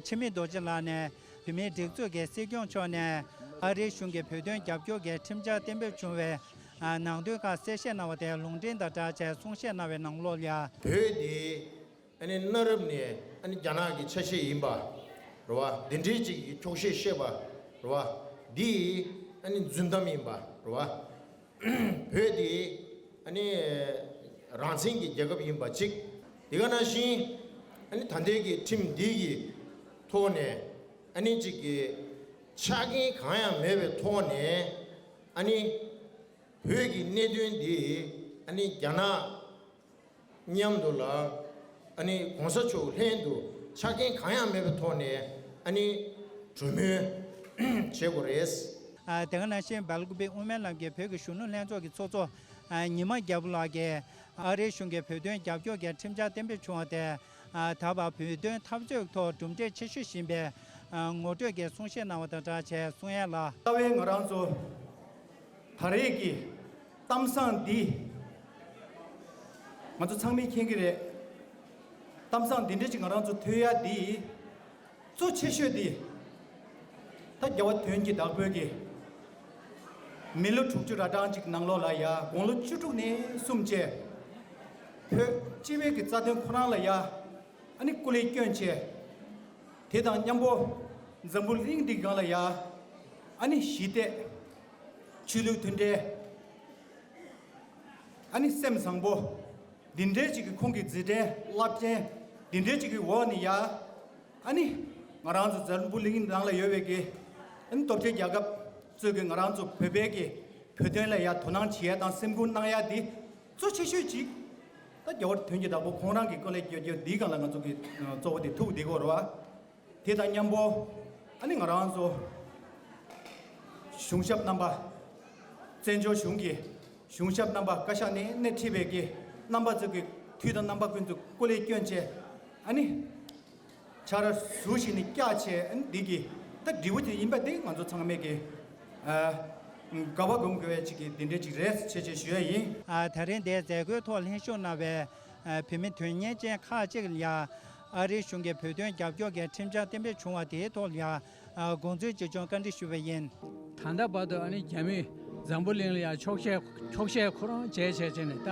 འཆི་མེད་རྡོ་རྗེ་ལགས་ནས། བོད་མིའི་སྒྲིག་འཛུགས་ཀྱི་སྲིད་སྐྱོང་མཆོག་ནས་ཨ་རིའི་གཞུང་གིས་བོད་དོན་རྒྱབ་སྐྱོར་གྱི་ཁྲིམས་འཆར་གཏན་འབེབས་བྱུང་བའི་ནང་དོན་ཁག་གསལ་བཤད་གནང་བ་དེ་ལུང་འདྲེན་དང་སྦྲགས་བྱས་གསུང་བཤད་གནང་བའི་ནང་ལོགས་ལ། བོད་དེ་ཨ་ནི་གནའ་རབས་ནས་ཨ་ནི་རྒྱ་ནག་གི་ཆ་ཤས་ཡིན་པ་རེད་བ། འདི་འདྲའི་ཅིག་གི་འཁྱོག་བཤད་བཤད་པ་རེད་བ། འདི་ཨ་ནི་རྫུན་གཏམ་ཡིན་པ་རེད་བ། བོད་དེ་ཨ་ནི་རང་བཙན་གྱི་རྒྱལ་ཁབ་ཡིན་པ་གཅིག་དེ་ག་ནང་བཞིན་ཨ་ནི་ད་ལྟའི་གི་ཁྲིམས་འདི་གི་ཐོག་ནས་ཨ་ནི་གཅིག་གི་ཆ་རྐྱེན་གང་ཡང་མེད་པའི་ཐོག་ནས་ཨ་ནི་བོད་ཀྱི་གནད་དོན་འདི་ཨ་ནི་རྒྱ་ནག་མཉམ་དུ་ལ་ཨ་ནི་གོང་ས་མཆོག་ལྷན་དུ་ཆ་རྐྱེན་གང་ཡང་མེད་པའི་ཐོག་ནས་ཨ་ནི་གྲོས་མོལ་བྱེད་དགོས་རེད། ཨ། དེ་ག་ནང་བཞིན་སྦེལ་ཀོབ་པའི་དབུ་མའི་ལམ་གྱི་བོད་ཀྱི་གཞོན་ནུ་ལྷན་ཚོགས་ཀྱི་ཚོགས་གཙོ་ཨ་ཉི་མ་རྒྱལ་པོ་ལགས་ཀྱིས་ཨ་རིའི་གཞུང་གིས་བོད་དོན་རྒྱབ་སྐྱོར་གྱི་ཁྲིམས་འཆར་གཏན་འབེབས་བྱུང་བ་དེ་ཨ་ད་བར་བོད་དོན་འཐབ་རྩོད་ཐོག་གྲུབ་འབྲས་ཆེ་ཤོས་ཡིན་པའི་ཨ་ངོ་སྤྲོད་ཀྱི་གསུང་བཤད་གནང་བ་དང་སྦྲགས་བྱས་གསུང་ཡ་ལ། རྩ་བའི་ང་རང་ཚོ་ད་རེས་ཀྱི་གཏམ་བཟང་འདི་ང་ཚོ་ཚང་མས་མཁྱེན་གྱི་རེད། གཏམ་བཟང་འདི་འདྲ་ཅིག་ང་རང་ཚོ་ཐོས་ཡ་འདི་གཙོ་ཆེ་ཤོས་འདི་ད་རྒྱལ་བ་དོན་གྱི་བདག་པོས་ཀྱི་མི་ལོ་དྲུག་ཅུ་ར་གྲངས་ཅིག་ནང་ལོགས་ལ་ཡ་དགུང་ལོ་བཅུ་དྲུག་ནས་གསུམ་བཅས་བོད་སྤྱི་བའི་གི་རྩ་དོན་ཁོ་རང་ལ་ཡ་ཨ་ནི་སྐུ་ལས་བསྐྱོན་བྱས། དེ་དང་མཉམ་པོ་འཛམ་བུ་གླིང་འདི་སྒང་ལ་ཡ་ཨ་ནི་ཞི་བདེ་ཆོས་ལུགས་མཐུན་འབྲེལ་ཨ་ནི་སེམས་བཟང་པོ་འདི་འདྲའི་ཅིག་གི་ཁོང་གི་མཛད་འཕྲིན་རླབས་ཆེན་འདི་འདྲའི་ཅིག་གི་འོག་ནས་ཡ་ཨ་ནི་ང་རང་ཚོ་འཛམ་བུ་གླིང་ནང་ལ་ཡོད་པའི་གི་ཨ་ནི་སྟོབས་ཆེན་རྒྱལ་ཁབ་ཚོས་གི་ང་རང་ཚོ་བོད་པའི་གི་བོད་དོན་ལ་ཡ་དོ་སྣང་བྱེད་ཡ་དང་སེམས་ཁུར་གནང་ཡ་འདི་གཙོ་ཆེ་ཤོས་ཅིག་ད་རྒྱལ་བ་དོན་གྱི་བདག་པོ་ཁོང་རང་གི་སྐུ་ལས་བསྐྱོན་རྒྱུ་འདིའི་སྒང་ལ་ང་ཚོ་གི་གཙོ་བོ་དེ་ཐུག་བསྡད་ཀྱི་ཡོད་རེད་བ། དེ་དང་མཉམ་པོ་ཨ་ནི་ང་རང་ཚོ་གཞུང་ཞབས་རྣམ་པ། བཙན་བྱོལ་གཞུང་གི་གཞུང་ཞབས་རྣམ་པ། བཀའ་ཤག་ནས་སྣེ་ཁྲིད་པའི་གི་རྣམ་པ་ཚོ་གི་དུས་དང་རྣམ་པ་ཀུན་ཏུ་སྐུ་ལས་བསྐྱོན་བྱས་ཨ་ནི་ཕྱག་ར་ཟུར་ཞིག་ནས་བཀྱགས་བྱས་ཨ་ནི་འདི་གི་ད་འབྲས་བུ་དེ་ཡིན་པ་དེ་ང་ཚོ་ཚང་མས་གི་ཨ་དགའ་བ་སྒོམ་དགོས་པའི་ཅིག་གི་འདི་འདྲའི་ཅིག་རེད་ཅེས་ཅེས་ཞུ་ཡ་ཡིན། ཨ། ད་རིང་འདིའི་མཛད་སྒོའི་ཐོག་ལྷན་ཞུགས་གནང་བའི་ཨ་བོད་མི་དོན་གཉེར་ཅན་ཁག་ཅིག་ལ་ཡ་ཨ་རིའི་གཞུང་གིས་བོད་དོན་རྒྱབ་སྐྱོར་གྱི་ཁྲིམས་འཆར་གཏན་འབེབས་བྱུང་བ་དེའི་ཐོག་ལ་ཡ་ཨ་དགོངས་ཚུལ་ཅིག་ཅུང་བཀའ་འདྲི་ཞུས་པ་ཡིན། ད་ལྟ་བར་དུ་ཨ་ནི་རྒྱ་མིས་འཛམ་བུ་གླིང་ལ་ཡ་འཁྱོག་བཤད་འཁྱོག་བཤད་ཁོ་རང་བྱས་བྱས་བྱས་ནས་ད་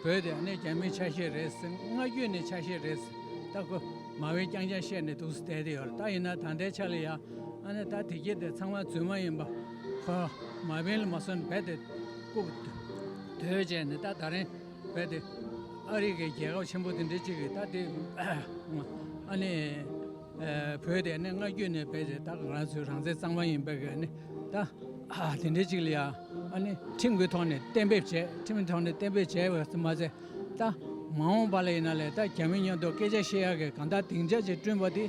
བོད་དེ་ཨ་ནི་རྒྱ་མིའི་ཆ་ཤས་རེད་ཟེར། སྔ་རྒྱུན་ནས་ཆ་ཤས་རེད་ཟེར། ད་ཁོ་མ་འོས་རྐྱང་རྐྱང་བཤད་ནས་འདུག་སེ་བསྡད་དེ་ཡོད་རེད། ད་ཡིན་ན་ད་ལྟའི་ཆ་ལ་ཡ་ཨ་ནི་ད་དེ་གྱད་དེ་ཚང་མ་རྫུན་མ་ཡིན་པ་ཁོ་མ་བིན་ལ་མ་སོན་རྦད་དེ་རྐུབ་དོད་བྱས་ནས་ད་ད་རིང་རྦད་དེ་ཨ་རི་གི་རྒྱལ་ཁབ་ཆེན་པོ་དེ་འདྲའི་ཅིག་གིས་ད་དེ་ཨ་ནི་ཨ་བོད་དེ་ནི་སྔ་རྒྱུན་ནས་རྦད་དེ་ད་ང་རང་ཚོའི་རང་བཙན་གཙང་མ་ཡིན་པའི་གི་ནི་ད་ཨ་དེ་འདྲའི་ཅིག་ལ་ཡ་ཨ་ནི་ཁྲིམས་ཀྱི་ཐོག་ནས་གཏན་འབེབས་བྱས། ཁྲིམས་ཀྱི་ཐོག་ནས་གཏན་འབེབས་བྱས་པ་མ་ཚད་ད་མ་འོངས་པ་ལ་ཡིན་ན་ལས་ད་རྒྱ་མི་མཉམ་དུ་སྐད་ཆ་བཤད་ཡག་གི་གང་ལྟར་སྡིངས་ཆ་ཅིག་བསྐྲུན་པ་དེ་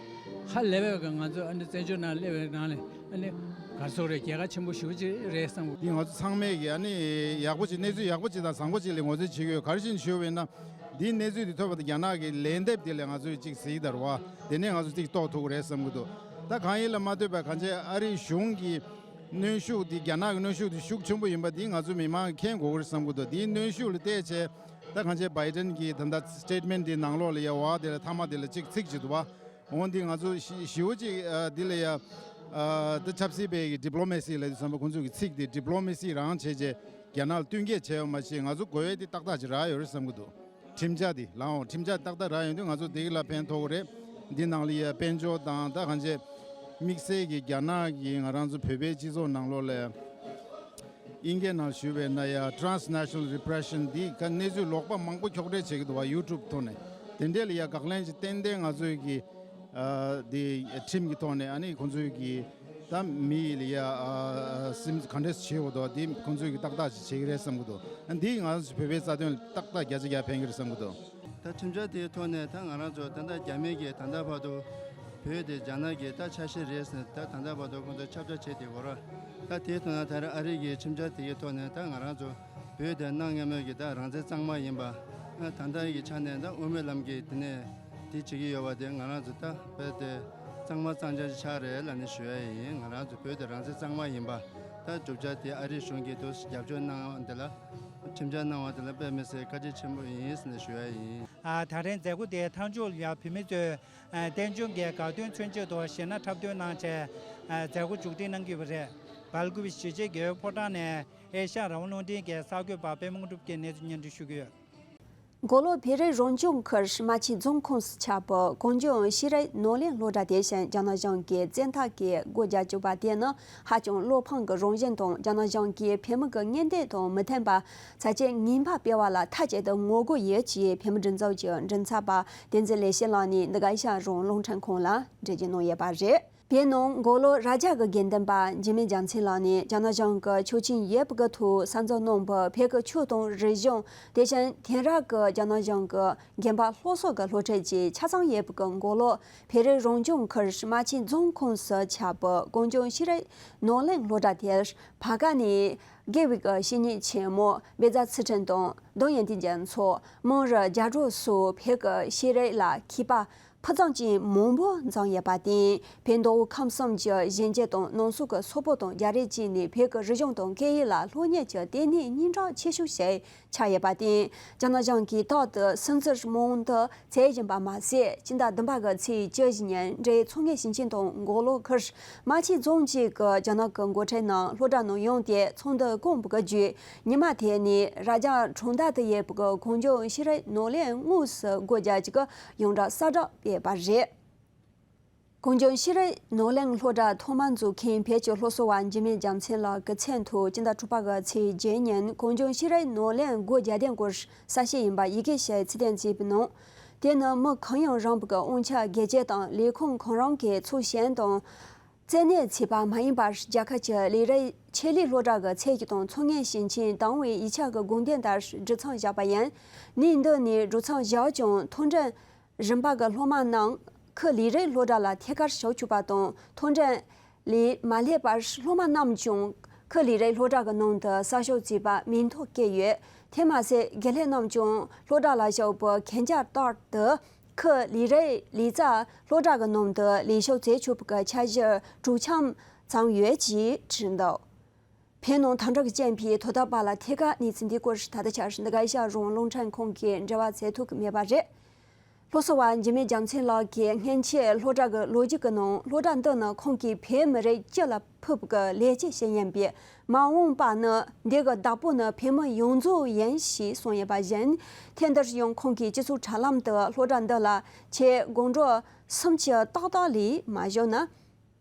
ཧ་ལས་པའི་གི་ང་ཚོ་ཨ་ནི་བཙན་བྱོལ་ནང་སླེབས་པའི་ནང་ལས་ཨ་ནི་ག་རེ་ཟེར་དགོས་རེད། རྒྱལ་ཁ་ཆེན་པོ་ཞེ་པོ་ཅིག་རེད་བསམ་གི། འདི་ང་ཚོ་ཚང་མས་ཀྱི་ཨ་ནི་ཡག་པོ་ཅིག་གནས་ཚུལ་ཡག་པོ་ཅིག་དང་བཟང་པོ་ཅིག་ལ་ངོས་འཛིན་བྱེད་དགོས། ག་རེ་བྱས་ནས་ཞུ་བ་ཡིན་ན་འདིའི་གནས་ཚུལ་འདི་ཐོས་པ་དང་རྒྱ་ནག་གི་ལན་འདེབས་འདི་ལ་ང་ཚོས་ཅིག་གཟིགས་དང་རེད་བ། དེ་ནས་ང་ཚོ་ཅིག་རྟོགས་ཐུབ་ཀྱི་རེད་བསམ་གི་འདུག་ད་གང་ཡིན་ལ་མ་ལྟོས་པར་གང་བྱས་ཨ་རིའི་གཞུང་གི་གནོན་ཤུགས་འདི་རྒྱ་ནག་གི་གནོན་ཤུགས་འདི་ཤུགས་ཆེན་པོ་ཡིན་པ་འདི་ང་ཚོ་མི་མང་མཁྱེན་དགོས་ཀྱི་རེད་བསམ་གི་འདུག་འདིའི་གནོན་ཤུགས་ལ་བལྟས་བྱས་ད་གང་བྱས་བྷའི་ཌེན་གྱི་ད་ལྟ་སི་ཊེ་ཊི་མེན་ཊི་འདི་ནང་ལོགས་ལ་ཡ་བ་དེ་ལ་མཐའ་མ་དེ་ལ་ཅིག་ཚིག་ཅིག་འདུག་བ། འོ་འདི་ང་ཚོ་ཞི་ཞི་བོ་ཅིག་ཨ་འདི་ལ་ཡ་ཨ་ད་ཆབ་སྲིད་པའི་གི་ཌི་པི་ལོ་མེ་སི་ལབ་དུས་ཙམ་པ་ཁོང་ཚོ་གི་ཚིག་དེ་ཌི་པི་ལོ་མེ་སི་རང་བྱས་བྱས་རྒྱ་ནག་ལ་བསྟུན་མཁས་བྱས་པ་མ་ཤེས། ང་ཚོ་དགོས་ཡས་དེ་ཏག་ཏག་ཅིག་རག་ཡོད་རེད་བསམ་གི་འདུག་ཁྲིམས་འཆར་དེ་ལའང་ཁྲིམས་འཆར་ཏག་ཏག་རག་ཡོང་དུས་ང་ཚོ་བདེ་སྐྱིད་ལ་ཕན་ཐོགས་ཀྱི་རེད། འདི་ནང་ལ་ཡ་དཔལ་འབྱོར་དང་ད་གང་བྱས་དམིགས་བསལ་གྱི་རྒྱ་ནག་གིས་ང་རང་ཚོ་བོད་པའི་སྤྱི་ཚོགས་ནང་ལོགས་ལ་ཨིན་སྐད་ནང་ཞུས་པས་ན་ཡ་ཊི་རན་སི་ནེ་ཤ་ནལ་རི་པི་རེ་ཤན་འདི་ག་གནས་ཚུལ་ལོག་པ་མང་པོ་འཁྱོག་བསྒྲིགས་བྱེད་ཀྱི་འདུག་བ། ཡུ་ཊུབ་ཐོག་ནས་དེ་འདྲས་ལ་ཡ་དགག་ལན་ཅིག་ཏན་ཏན་ང་ཚོའི་གི་ཨ་དེ་ཁྲིམས་ཀྱི་ཐོག་ནས་ཨ་ནི་ཁོང་ཚོའི་གི་ད་མི་ཡི་ལ་ཡ་ཨ་སེམས་ག་འདྲས་བྱེད་འོ་དོ་དེ་ཁོང་ཚོའི་གི་ཏག་ཏག་ཅིག་བྱེད་ཀྱི་རེད་བསམ་གི་འདུག་ཨ་འདིས་ང་ཚོ་བོད་པའི་རྩ་དོན་ཏག་ཏག་བརྒྱ་ཆ་བརྒྱ་ཕན་གི་རེད་བསམ་གི་འདུག་ད་ཁྲིམས་འཆར་དེའི་ཐོག་ནས་ད་ང་རང་ཚོ་ད་ལྟ་རྒྱ་མི་གིས་ད་ལྟ་བར་དུ་བོད་དེ་རྒྱ་ནག་གི་ད་ཆ་ཤས་རེད་ཟེར་ད་ད་ལྟ་བར་དུ་ཁོང་ཚོ་ཁྱབ་བསྒྲགས་བྱས་བསྡད་ཡོད་རེད། ད་དེའི་ཐོག་ནས་ད་རེས་ཨ་རི་གི་ཁྲིམས་འཆར་དེ་གི་ཐོག་ནས་ད་ང་རང་ཚོ་བོད་དེ་གནའ་སྔ་མོའི་གི་ད་རང་བཙན་གཙང་མ་ཡིན་པ། ད་ལྟ་གི་ཆ་ནས་ད་དབུ་མའི་ལམ་གྱི་དེ་ནས་དེ་བྱེད་ཀྱི་ཡོད་པ་དེ་ང་རང་ཚོ་ད་བོད་དེ་གཙང་མ་གཙང་རྐྱང་ཞིག་ཆགས་རེད་ལབ་ནས་ཞུ་ཡ་ཡིན། ང་རང་ཚོ་བོད་དེ་རང་བཙན་གཙང་མ་ཡིན་པ། ད་བསྒྲུབ་བྱ་དེ་ཨ་རིའི་གཞུང་གིས་དུ་རྒྱབ་སྐྱོར་གནང་བ་འདི་ལ་ཁྲིམས་འཆར་གནང་བ་འདི་ལ་དཔེ་མི་སྲིད་བཀའ་དྲིན་ཆེན་པོ་ཡིན་ཟེར་ནས་ཞུ་ཡ་ཡིན། ཨ། ད་རིང་མཛད་སྒོ་དེ་མཐའ་མཇུག་ལ་བོད་མི་ཚོས་ཨ། རྟེན་འབྱུང་གི་དགའ་སྟོན་མཚོན་ཆེད་དུ་གཞས་སྣ་འཁྲབ་སྟོན་གནང་བྱས་ཨ། མཛད་སྒོ་མཇུག་སྒྲིལ་གནང་གི་ཡོད་པ་རེད། སྦེལ་ཀོབ་གཞིས་བྱེས་རྒྱལ་ཡོངས་ཕོ་བྲང་ནས་ཨེ་ཤ་ཡ་རང་དབང་རླུང་འཕྲིན་གྱི་གསར་འགོད་པ་པད་མ་དངོས་གྲུབ་ཀྱིས་གནས་ཚུལ་སྙན་སྒྲོན་ཞུ་གི་ཡོད། མགོ་ལོག་བོད་རིགས་རང་སྐྱོང་ཁུལ་རྨ་ཆེན་རྫོང་ཁོངས་སུ་ཆགས་པའི་གངས་ལྗོངས་ཤེས་རིག་ནོར་གླིང་སློབ་གྲྭ་དེ་བཞིན་རྒྱ་ནག་གཞུང་གིས་བཙན་ཐབས་ཀྱིས་སྒོ་རྒྱག་བཅུག་པ་དེ་ནི་ཧ་ཅང་བློ་ཕམ་གྱི་རང་བཞིན་དང་། རྒྱ་ནག་གཞུང་གིས་བོད་མི་གི་ངན་སྡུག་དང་མི་མཐུན་པ་ཚབས་ཆེན་ངན་པ་སྤེལ་བ་ལ་མཐའ་གཅིག་ཏུ་ངོ་རྒོལ་ཡོད་ཅེས་བོད་མི་སྒྲིག་འཛུགས་ཀྱི་མགྲིན་ཚབ་པ་བསྟན་འཛིན་ལེགས་བཤད་ལགས་ནས་འདི་ག་ཨེ་ཤ་ཡ་རང་དབང་རླུང་འཕྲིན་ཁང་ལ་འགྲེལ་བརྗོད་གནང་ཡོད་པ་རེད། བོད་ནང་མགོ་ལོག་རྭ་རྒྱ་གི་དགེ་འདུན་པ་འཇིགས་མེད་རྒྱལ་མཚན་ལགས་ནས་རྒྱ་ནག་གཞུང་གི་ཆོག་མཆན་ཡོད་པ་གི་ཐོག་ས་མཚམས་ནང་གི་བོད་ཀྱི་ཆོས་དང་རིག་གཞུང་། དེ་བཞིན་དེང་རབས་ཀྱི་རྒྱ་ནག་གཞུང་གི་རྒན་པ་སློབ་གསོ་གི་སློབ་ཁྲིད་བཅས་ཆ་ཚང་ཡོད་པ་གི་མགོ་ལོག་བོད་རིགས་རང་སྐྱོང་ཁུལ་རྨ་ཆེན་རྫོང་ཁོངས་སུ་ཆགས་པའི་གངས་ལྗོངས་ཤེས་རིག་ནོར་གླིང་སློབ་གྲྭ་དེར་བར་བརྒལ་ནས་དགེ་བའི་བཤེས་གཉེན་ཆེན་མོ་བཛྲ་ཚུལ་ཁྲིམས་དང་། གདུང་ཡོན་ཏན་རྒྱ་མཚོ། མང་རུ་རྒྱ་སྒྲོལ་སོགས་བོད་ཀྱི་ཤེས་རིག་ལ་མཁས་པ་ཕུན་སུམ་ཚོགས་མང་པོ་འཛོམས་ཡོད་པར་བརྟེན། བོད་མདོ་དབུས་ཁམས་གསུམ་གྱི་གཞོན་སྐྱེས་དང་ནང་སོག་གི་སོག་པོ་དང་རྒྱ་རིགས་བཅས་ནས་བོད་ཀྱི་རིག་གཞུང་དང་སྐད་ཡིག་ལ་སློབ་གཉེར་གྱི་ལྟེ་གནས་སྙིང་གྲགས་ཆེ་ཤོས་ཤིག་ཆགས་ཡོད་པར་བརྟེན། རྒྱ་ནག་གཞུང་གིས་རྟག་ཏུ་སུན་གཙེར་མང་དུ་བྱེད་བཞིན་པ་མ་ཟད། སྤྱི་ཟླ་བདུན་པ་གི་ཚེས་བཅུ་བཞི་ཉིན་འབྲེལ་ཡོད་མཚོ་སྔོན་ཞིང་ཆེན་དང་མགོ་ལོག་ཁུལ་རྨ་ཆེན་རྫོང་བཅས་ཀྱི་རྒྱ་ནག་གི་འགོ་ཁྲིད་རྣམས་སློབ་གྲྭ་ནང་ཡོང་སྟེ་ཚོགས་འདུ་བསྐོངས་པ་གི་བརྒྱུད། ཉི་མ་དེ་ནས་རྭ་རྒྱ་གྲོང་རྡལ་དུ་ཡོད་པའི་གངས་ལྗོངས་ཤེས་རིག་ནོར་གླིང་དངོས་སུ་སྒོ་རྒྱག་རྒྱུ་གི་ཡོངས་གྲགས་གསལ་བསྒྲགས་ཡོད་པ་རེད། གངས་ལྗོངས་ཤེས་རིག་ནོར་གླིང་སློབ་གྲྭ་ཐོག་མར་འཛུགས་མཁན་བོད་ཀྱི་སློབ་གསོ་བ་འཇིགས་མེད་རྒྱལ་མཚན་ལགས་ཀྱི་མཚན་ཐོག་སྤྱི་ཟླ་དྲུག་པ་གི་ཚེས་བརྒྱད་ཉིན་གངས་ལྗོངས་ཤེས་རིག་ནོར་གླིང་སྒོ་རྒྱག་དོན་སྐོར་གསལ་བཤད་ཡིན་པ་ཡི་གེ་ཞིག་ཚིག་དོན་བརྩིས་པའི་ནང་། དེ་ནི་མི་གང་ཡང་རུང་བ་གི་དབང་ཆ་སྒེར་གཅོད་དང་ལས་ཁུངས་གང་རུང་གིས་ཚོགས་གཞོན་དང་། བཙན་གནོན་བྱས་པ་མ་ཡིན་པར་རྒྱལ་ཁབ་ཀྱི་ལས་རིགས་ཆེད་ལས་སློབ་གྲྭ་གི་ཚད་ཀྱི་དང་མཚོ་སྔོན་ཞིང་ཆེན་དང་པོའི་ཡིག་ཆ་གི་དགོངས་དོན་ལྟར་སྒྲིག་མཚམས་བཞག་པ་ཡིན། གནས་འདི་ནས་སྒྲིག་མཚམས་བཞག་ཀྱང་མཐོ་འབྲིང་རིམ་པ་གི་སློབ་མ་རྣམས་ཁུལ་ལས་རིགས་སློབ་གྲྭ་ལ་ཐད་ཀར་ཞུགས་ཆོག་པ་དང་། མཐོ་འབྲིང་ལས་མ་སླེབས་པར་སློབ་མ་རྣམས་ཀྱང་ཁུལ་ལས་རིགས་སློབ་གྲྭ་གི་ནང་དུ་གསར་ཞུགས་བྱས་པ་མིང་ཐོ་བཀོད་ཡོད། དེ་མ་ཟད་དགེ་ལས་རྣམས་ཀྱང་སློབ་གྲྭ་ལ་ཞུགས་པའི་གན་རྒྱ་ལྟར་དུ། ཁུལ་ལས་རིགས་ལས་རྩལ་སློབ་གྲྭ་གི་ནང་དུ་ལས་ཞུགས་བྱེད་ཆོག་པའི་འཆར་གཞི་གྲོས་འཆམ་བྱུང་ཡོད་ཅེས་བྲིས་འདུག་བོད་ནང་དམ་དྲག་བཅས་པའི་དོ་བདག་པ་ལ་ཐད་ཀར་གནས་ཚུལ་འདི་སྐོར་ད་ལྟ་ཆར་འདི་ག་ཨེ་ཤ་ཡ་རང་དབང་རླུང་འཕྲིན་ཁང་གིས་འབྲེལ་བ་བྱེད་ཐུབ་ཀྱི་མེད་པ་རེད། སློབ་གསོ་བ་འཇིགས་མེད་རྒྱལ་མཚན་ལགས་ཀྱིས་སྔོན་ཆད་སློབ་གྲྭ་གི་ལོ་རྒྱུས་ཀྱི་ནང་སློབ་གྲྭ་འདི་ནི་ཁོང་གིས་བོད་མི་རིགས་སྤྱི་ལ་ཕུལ་བའི་ལེགས་སྐྱེས་ཤིག་ཡིན་པས། མ་འོངས་པ་ནི་འདི་གི་བདག་པོ་ནི་བོད་མི་ཡོངས་རྫོགས་ཡིན་ཞེས་གསུངས་ཡོད་པ་བཞིན། ཐེངས་འདིར་ཡང་ཁོང་གིས་སྤྱི་ཚོགས་དྲ་ལམ་དུ་སློབ་གྲྭ་འདི་ལ་ཆེད་དགོང་དྲོ་གསུམ་གྱི་ཏག་ཏག་ལས་མ་ཞུགས་ན།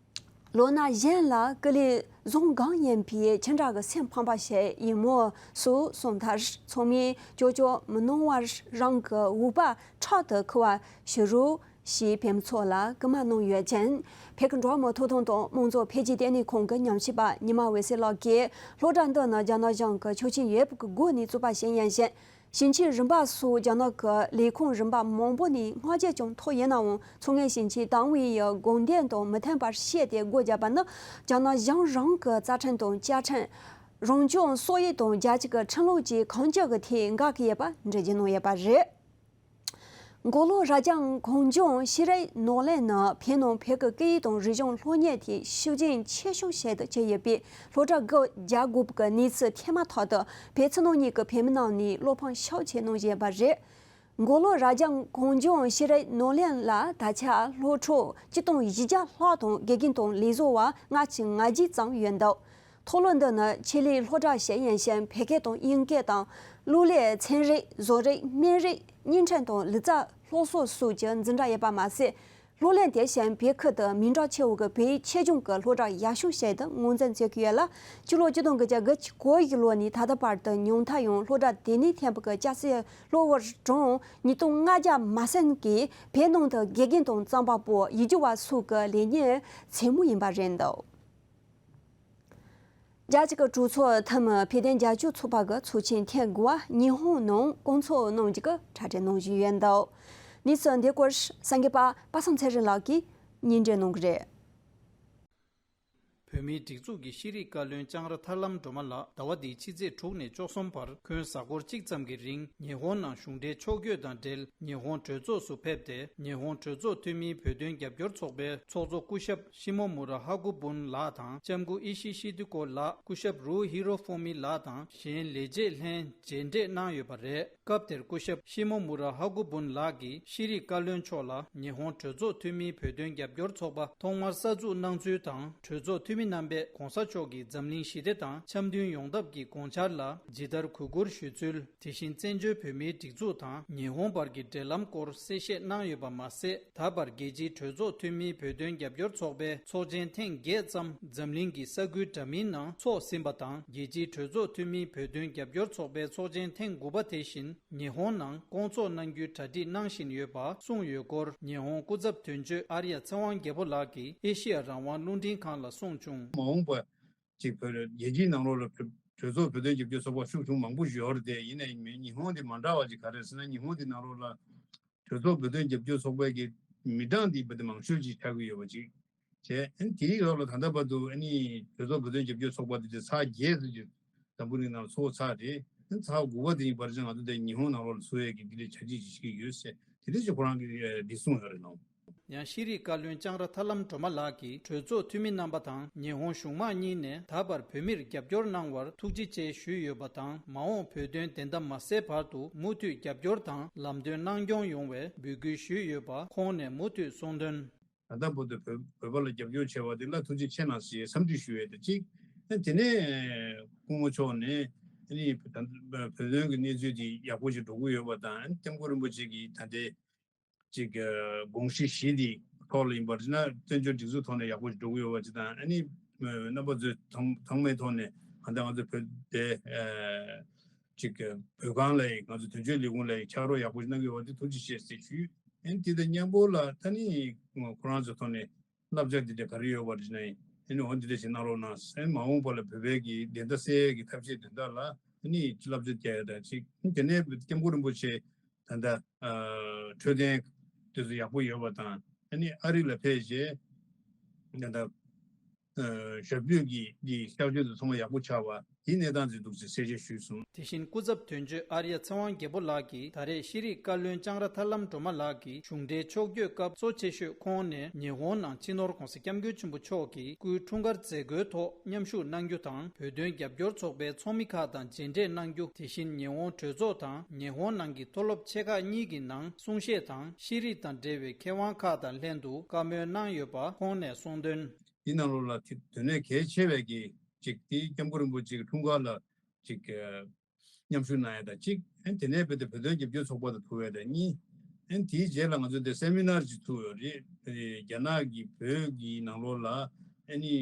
ལོ་ན་གཞོན་ལ་སྐུ་ལུས་བཟང་གང་ཡིན་པའི་ཁྱེད་འདྲ་གི་སེམས་ཕངས་པ་ཞིག་ཡིན་མོད་སུ་གསུངས་མཐར། ཚང་མས་ཅོ་ཅོ་མི་གནང་བར་རང་གི་འུག་པ་ཕྲག་ཏུ་ཁུར་བ་ཞུ་རོགས། ཞེས་བོད་མི་ཚོ་ལ་སྐུལ་མ་གནང་ཡོད་ཅིང་། བོད་ཀྱི་འགྲོ་བ་མིའི་ཐོབ་ཐང་དང་དམངས་གཙོ་འཕེལ་རྒྱས་ལྟེ་གནས་ཁང་གི་ཉམས་ཞིབ་པ་ཉི་མ་འོད་ཟེར་ལགས་ཀྱིས། སློབ་གྲྭ་འདི་ནི་རྒྱ་ནག་གཞུང་གི་ཆོག་མཆན་ཡོད་པའི་སྒོ་ནས་བཙུགས་པ་ཞིག་ཡིན་ཞིང་། ཞིང་ཆེན་རིམ་པ་སོགས་རྒྱ་ནག་གི་ལས་ཁུངས་རིམ་པ་མང་པོ་ནས་བསྔགས་བརྗོད་ཀྱང་ཐོབ་ཡོད་ནའང་། མཚོ་སྔོན་ཞིང་ཆེན་ཏང་ཨུའི་དགོངས་དོན་དང་མི་མཐུན་པར་བཤད་དེ་སྒོ་བརྒྱབ་པ་ནི། རྒྱ་ནག་གཞུང་རང་གི་རྩ་ཁྲིམས་དང་བཅའ་ཁྲིམས། རང་སྐྱོང་སྲོལ་ཡིག་དང་རྒྱལ་སྤྱི་གི་ཁྲིམས་ལུགས་བཅས་གང་ཅི་གི་ཐད་འགལ་གྱི་ཡོད་པ་འགྲེལ་བརྗོད་གནང་ཡོད་པ་རེད། མགོ་ལོག་རྭ་རྒྱ་གངས་ལྗོངས་ཤེས་རིག་ནོར་གླིང་ནི་བོད་ནང་བོད་ཀྱི་སྐད་ཡིག་དང་རིག་གཞུང་སློབ་གཉེར་ཐད་ཤུགས་རྐྱེན་ཆེ་ཤོས་ཤིག་ཏུ་གྱུར་ཡོད་པས། སློབ་གྲྭ་སྒོ་རྒྱག་དགོས་པའི་གནས་ཚུལ་ཐོན་མ་ཐག་ཏུ་བོད་ཕྱི་ནང་གཉིས་ཀྱི་བོད་མི་རྣམས་ནས་བློ་ཕམ་ཤུགས་ཆེ་གནང་བཞིན་ཡོད་པ་རེད། མགོ་ལོག་རྭ་རྒྱ་གངས་ལྗོངས་ཤེས་རིག་ནོར་གླིང་ལ་ད་ཆ་སློབ་ཕྲུག་ཆིག་སྟོང་བཞི་བརྒྱ་ལྷག་དང་དགེ་རྒན་དང་ལས་བཟོ་བ་ལྔ་བཅུ་ང་བརྒྱད་ཙམ་ཡོད་འདུག་མཐོ་སློབ་འདི་ནི་ཆེད་ལས་སློབ་གྲྭ་ཞིག་ཡིན་ཞིང་། བོད་སྐད་དང་དབྱིན་སྐད་དང་། གློག་ཀླད། ཚན་རིག་བཟོ་རིག་སྨན་རིག་བརྙན་འཕྲིན་དང་ལུས་རྩལ་སློབ་གསོ་སོགས་ཀྱི་འཛིན་གྲྭ་ཡོད་པ་མ་ཟད། སློབ་གླིང་དེ་བཞིན་བོད་ཁུལ་དུ་མིང་གྲགས་ཆེ་བོ་གི་བོད་ཡིག་ཆེད་སྦྱོང་གི་སློབ་གྲྭ་ཡག་ཤོས་ཤིག་ཏུ་ངོས་འཛིན་བྱེད་ཀྱི་ཡོད་ལ། སྤྱི་ལོ་ཆིག་སྟོང་དགུ་བརྒྱ་དགུ་བཅུ་གོ་དགུ་ལོ་ནས་ད་ལྟ་བར་དུ་ཉུང་མཐའ་ཡང་སློབ་གྲྭ་དེ་ནས་ཐོན་པའི་སྐྱ་སེར་སློབ་ཕྲུག་གྲངས་ཉིས་སྟོང་ལྔ་བརྒྱ་མ་ཟིན་གྱིས་བོད་ནང་དུ་དགེ་རྒན་དང་རྩོམ་པ་པོ། ཡིག་སྒྱུར་བ་སོགས་ཀྱི་ལས་གཉེར་འཚེ་མུས་ཡིན་པ་རེད་འདུག་རྒྱལ་སྤྱི་གི་གྲོས་ཚོགས་འཐུས་མི་བོད་དོན་རྒྱབ་སྐྱོར་ཚོགས་པ་གི་ཚོགས་ཆེན་ཐེངས་དགུ་པ་ཉི་ཧོང་ནང་སྐོང་ཚོགས་གནང་རྒྱུ་གི་གྲ་སྒྲིག་གནང་བཞིན་ཡོད་འདུག་གནས་ཚུལ་འདི་སྐོར་གསར་འགོད་པ་པ་སངས་ཚེ་རིང་ལགས་ཀྱིས་སྙན་སྒྲོན་གནང་གི་རེད། བོད་མིའི་སྒྲིག་འཛུགས་ཀྱི་ཤེས་རིག་བཀའ་བློན་ལྕང་ར་ཐར་ལམ་སྒྲོལ་མ་ལགས་ཟླ་བ་འདིའི་ཕྱི་ཚེས་དྲུག་ནས་བཅུ་གསུམ་བར་ཁོང་གཟའ་འཁོར་གཅིག་ཙམ་གྱི་རིང་ཉི་ཧོང་ནང་གཞུང་འབྲེལ་ཕྱོགས་བསྐྱོད་དང་འབྲེལ་ཉི་ཧོང་གྲོས་ཚོགས་སུ་ཕེབས་ཏེ། ཉི་ཧོང་གྲོས་ཚོགས་འཐུས་མིའི་བོད་དོན་རྒྱབ་སྐྱོར་ཚོགས་པའི་ཚོགས་གཙོ་སྐུ་ཞབས་ཤི་མོ་མུ་ར་ཧ་ཀུ་བུན་ལགས་དང་། ལྕམ་སྐུ་ཨི་ཤི་ཤི་ཏི་ཀོ་ལགས། སྐུ་ཞབས་རུ་ཧི་རོ་ཧྥོ་མི་ལགས་དང་། གཞན་ལས་བྱེད་ལྷན་མཇལ་འཕྲད་གནང་ཡོད་པ་རེད། སྐབས་དེར་སྐུ་ཞབས་ཤི་མོ་མུ་ར་ཧ་ཀུ་བུན་ལགས་ཀྱིས་ཤེས་རིག་བཀའ་བློན་མཆོག་ལ་ཉི་ཧོང་གྲོས་ཚོགས་འཐུས་མིའི་བོད་དོན་རྒྱབ་སྐྱོར་ཚོགས་པ་ཐོག་མར་གསར་འཛུགས་གནང་ཚུལ་དང་། གྲོས་ཚོགས་འཐུས་མི་རྣམ་པས་༸གོང་ས་མཆོག་གིས་འཛམ་གླིང་ཞི་བདེ་དང་འཆམ་མཐུན་ཡོང་ཐབས་ཀྱི་དགོངས་འཆར་ལ་ཇི་ལྟར་གུས་བཀུར་ཞུ་ཚུལ། དེ་བཞིན་བཙན་བྱོལ་བོད་མིའི་སྒྲིག་འཛུགས་དང་ཉི་ཧོང་བར་གྱི་འབྲེལ་ལམ་སྐོར་གསལ་བཤད་གནང་ཡོད་པ་མ་ཟད། ད་བར་རྒྱལ་སྤྱིའི་གྲོས་ཚོགས་འཐུས་མིའི་བོད་དོན་རྒྱབ་སྐྱོར་ཚོགས་པའི་ཚོགས་ཆེན་ཐེངས་བརྒྱད་ཙམ་འཛམ་གླིང་གི་ས་ཁུལ་འདྲ་མིན་ནང་འཚོགས་ཟིན་པ་དང་། རྒྱལ་སྤྱིའི་གྲོས་ཚོགས་འཐུས་མིའི་བོད་དོན་རྒྱབ་སྐྱོར་ཚོགས་པའི་ཚོགས་ཆེན་ཐེངས་དགུ་པ་དེ་བཞིན་ཉི་ཧོང་ནང་སྐོང་ཚོགས་གནང་རྒྱུའི་གྲ་སྒྲིག་གནང་བཞིན་ཡོད་པ་གསུངས་ཡོད་སྐོར། ཉི་ཧོང་སྐུ་ཚབ་དོན་གཅོད་ཨར་ཡ་ཚེ་དབང་རྒྱལ་པོ་ལགས་ཀྱིས་ཨེ་ཤི་ཡ་རང་དབང་རླུང་འཕྲིན་ཁང་ལ་གསུངས་བྱུང་། མ་འོངས་པ་ཅིག་བོད་རྒྱལ་སྤྱིའི་ནང་ལོགས་ལ་བོད་གྲོས་ཚོགས་བོད་དོན་རྒྱབ་སྐྱོར་ཚོགས་པ་ཤུགས་ཆུང་མང་པོ་ཞིག་ཡོད་རེད་དེ། ཡིན་ནའི་མི་ཉི་ཧོང་དེ་མ་འདྲ་བ་ཅིག་ག་རེ་རེད་ཟེར་ན། ཉི་ཧོང་དེ་ནང་ལོགས་ལ་གྲོས་ཚོགས་བོད་དོན་རྒྱབ་སྐྱོར་ཚོགས་པའི་གི་མི་གྲངས་དེ་བོད་དེ་མང་ཤོས་ཅིག་ཆགས་ཀྱི་ཡོད་པ་ཅིག་བྱས། ཨ་ནི་དེའི་འོག་ལ་ད་ལྟ་བར་དུ་ཨ་ནི་གྲོས་ཚོགས་བོད་དོན་རྒྱབ་སྐྱོར་ཚོགས་པ་དེ་དེ་ཚར་བརྒྱད་ཙམ་ཅིག་འཛམ་བུ་གླིང་ནང་ཚོགས་ཚར་རེད། ཨ་ནི་ཚར་དགུ་པ་དེ་ཡིན་པར་ཅིག་ང་ཚོ་དེ་ཉི་ཧོང་ནང་ལོགས་ལ་ཚོགས་ཡས་ཀྱི་དེ་འདྲའི་བྱ་སྤྱོད་ཅིག་བྱེད་ཀྱི་ཡོད་ཟེར་དེ་འདྲ་ཅིག་ཁོ་རང་གིས་འདི་གསུངས་ཡོད་རེད་ལགས། ཡང་ཤེས་རིག་བཀའ་བློན་ལྕང་ར་ཐར་ལམ་སྒྲོལ་མ་ལགས་ཀྱིས་གྲོས་ཚོགས་འཐུས་མི་རྣམ་པ་དང་ཉི་ཧོང་གཞུང་མང་གཉིས་ནས་ད་བར་བོད་མིར་རྒྱབ་སྐྱོར་གནང་བར་ཐུགས་རྗེ་ཆེ་ཞུས་ཡོད་པ་དང་། མ་འོངས་བོད་དོན་བདེན་མཐའ་མ་གསལ་བར་དུ་མུ་མཐུད་རྒྱབ་སྐྱོར་དང་ལམ་སྟོན་གནང་སྐྱོང་ཡོང་བའི་འབོད་སྐུལ་ཞུས་ཡོད་པ་ཁོང་ནས་མུ་མཐུད་གསུངས་དོན། ད་ལྟ་བར་དུ་བོད་བོད་པ་ལ་རྒྱབ་སྐྱོར་བྱས་པ་དེ་ལ་ཐུགས་རྗེ་ཆེ་གནང་ཞེས་འཚམས་འདྲི་ཞུ་ཡས་དང་གཅིག་དེ་ནས་སྐུ་ངོ་མཆོག་ནས་ཨ་ནི་ད་བོད་དོན་གྱི་གནས་ཚུལ་དེ་ཡག་པོ་ཞིག་འགྲོ་གི་ཡོད་པ་དང་། ཨ་ནི་སྐྱབས་མགོན་རིན་པོ་ཆེ་གིས་ད་ལྟའི་ཅིག་དགོངས་གཞི་བཞི་དེ་ཐོག་ལ་ཡིན་པར་བྱས་ན། བཙན་བྱོལ་སྒྲིག་འཛུགས་ཐོག་ནས་ཡག་པོ་ཞིག་འགྲོ་གི་ཡོད་པ་ཅིག་དང་། ཨ་ནི་རྣམ་པ་ཚོས་ཚང་ཚང་མའི་ཐོག་ནས་ད་ལྟ་ང་ཚོ་བོད་དེ་ཅིག་བོད་ཁང་ལ་ཡིན། ང་ཚོ་དོན་གཅོད་ལས་ཁུངས་ལ་ཡིན། ཕྱག་རོགས་ཡག་པོ་ཞིག་གནང་གི་ཡོད་པ་དེ་ཐུགས་རྗེ་ཆེ་ཟེར་ཞུས། ཨ་ནི་དེ་དང་མཉམ་པོ་ལ་ད་ནི་ཁོ་རང་ཚོའི་ཐོག་ནས་བསླབ་བྱ་འདི་འདྲ་ག་རེ་ཡོད་པ་རེད་ན། ཨ་ནི་འོ་འདི་འདྲ་ཞིག་གནང་རོགས་གནང་ཟེར། མ་འོངས་པ་ལ་བོད་པའི་གི་བདེན་མཐའ་གསལ་ཡས་ཀྱི་ཐབས་ཤེས་དོན་དག་ལ་ཨ་ནི་བསླབ་བྱ་རྒྱག་ཡས་དང་གཅིག་དེ་ནས་སྐྱབས་མགོན་རིན་པོ་ཆེ་ད་ལྟ་འཕྲོད་བསྟེན་དེ་ཚོ་ཡག་པོ་ཡོད་པ་དང་། ཨ་ནི་ཨ་རི་ལ་ཕེབས་རྗེས་ད་ལྟ་ཞབས་པུས་ཀྱི་འདི་གཤག་བཅོས་དེ་ཚང་མ་ཡག་པོ་ཆགས་པ། དེའི་གནས་སྟངས་ཅིག་འདུག་ཅེས་གསལ་བཤད་ཞུས་སོང་། དེ་བཞིན་སྐུ་ཚབ་དོན་གཅོད་ཨར་ཡ་ཚེ་དབང་རྒྱལ་པོ་ལགས་ཀྱིས་ད་རེས་ཤེས་རིག་བཀའ་བློན་ལྕང་ར་ཐར་ལམ་སྒྲོལ་མ་ལགས་ཀྱིས་གཞུང་འབྲེལ་ཕྱོགས་བསྐྱོད་སྐབས་གཙོ་ཆེ་ཤོས་ཁོང་ནས་ཉི་ཧོང་ནང་སྤྱི་ནོར་༸གོང་ས་༸སྐྱབས་མགོན་ཆེན་པོ་མཆོག་གི་སྐུའི་འཁྲུངས་སྐར་མཛད་སྒོའི་ཐོག་མཉམ་ཞུགས་གནང་རྒྱུ་དང་། བོད་དོན་རྒྱབ་སྐྱོར་ཚོགས་པའི་ཚོགས་མི་ཁག་དང་མཇལ་འཕྲད་གནང་རྒྱུ། དེ་བཞིན་ཉི་ཧོང་གྲོས་ཚོགས་དང་ཉི་ཧོང་ནང་གི་མཐོ་སློབ་ཆེ་ཁག་གཉིས་ཀྱི་ནང་གསུང་བཤད་དང་ཤེས་རིག་དང་འབྲེལ་བའི་ཁེ་དབང་ཁག་དང་ལྷན་དུ་བཀའ་མོལ་གནང་ཡོད་པ་ཁོང་ནས་གསུངས་དོན། འདི་ནང་ལོགས་ལ་དེ་དོན་གནད་གལ་ཆེ་བའི་གི་ཅིག་དེ་སྐྱབས་མགོན་རིན་པོ་ཆེ་གི་འཁྲུངས་སྐར་ལ་ཅིག་མཉམ་ཞུགས་གནང་ཡ་དང་གཅིག་ཨ་ནི་དེ་ནས་བོད་དེ་བོད་དོན་རྒྱབ་སྐྱོར་ཚོགས་པ་དང་ཐུག་ཡ་དང་གཉིས། ཨ་ནི་དེའི་རྗེས་ལ་ང་ཚོ་དེ་སེ་མི་ནར་ཅིག་ཚུགས་ཡོད་རེད། རྒྱ་ནག་གི་བོད་ཀྱི་ནང་ལོགས་ལ་ཨ་ནི་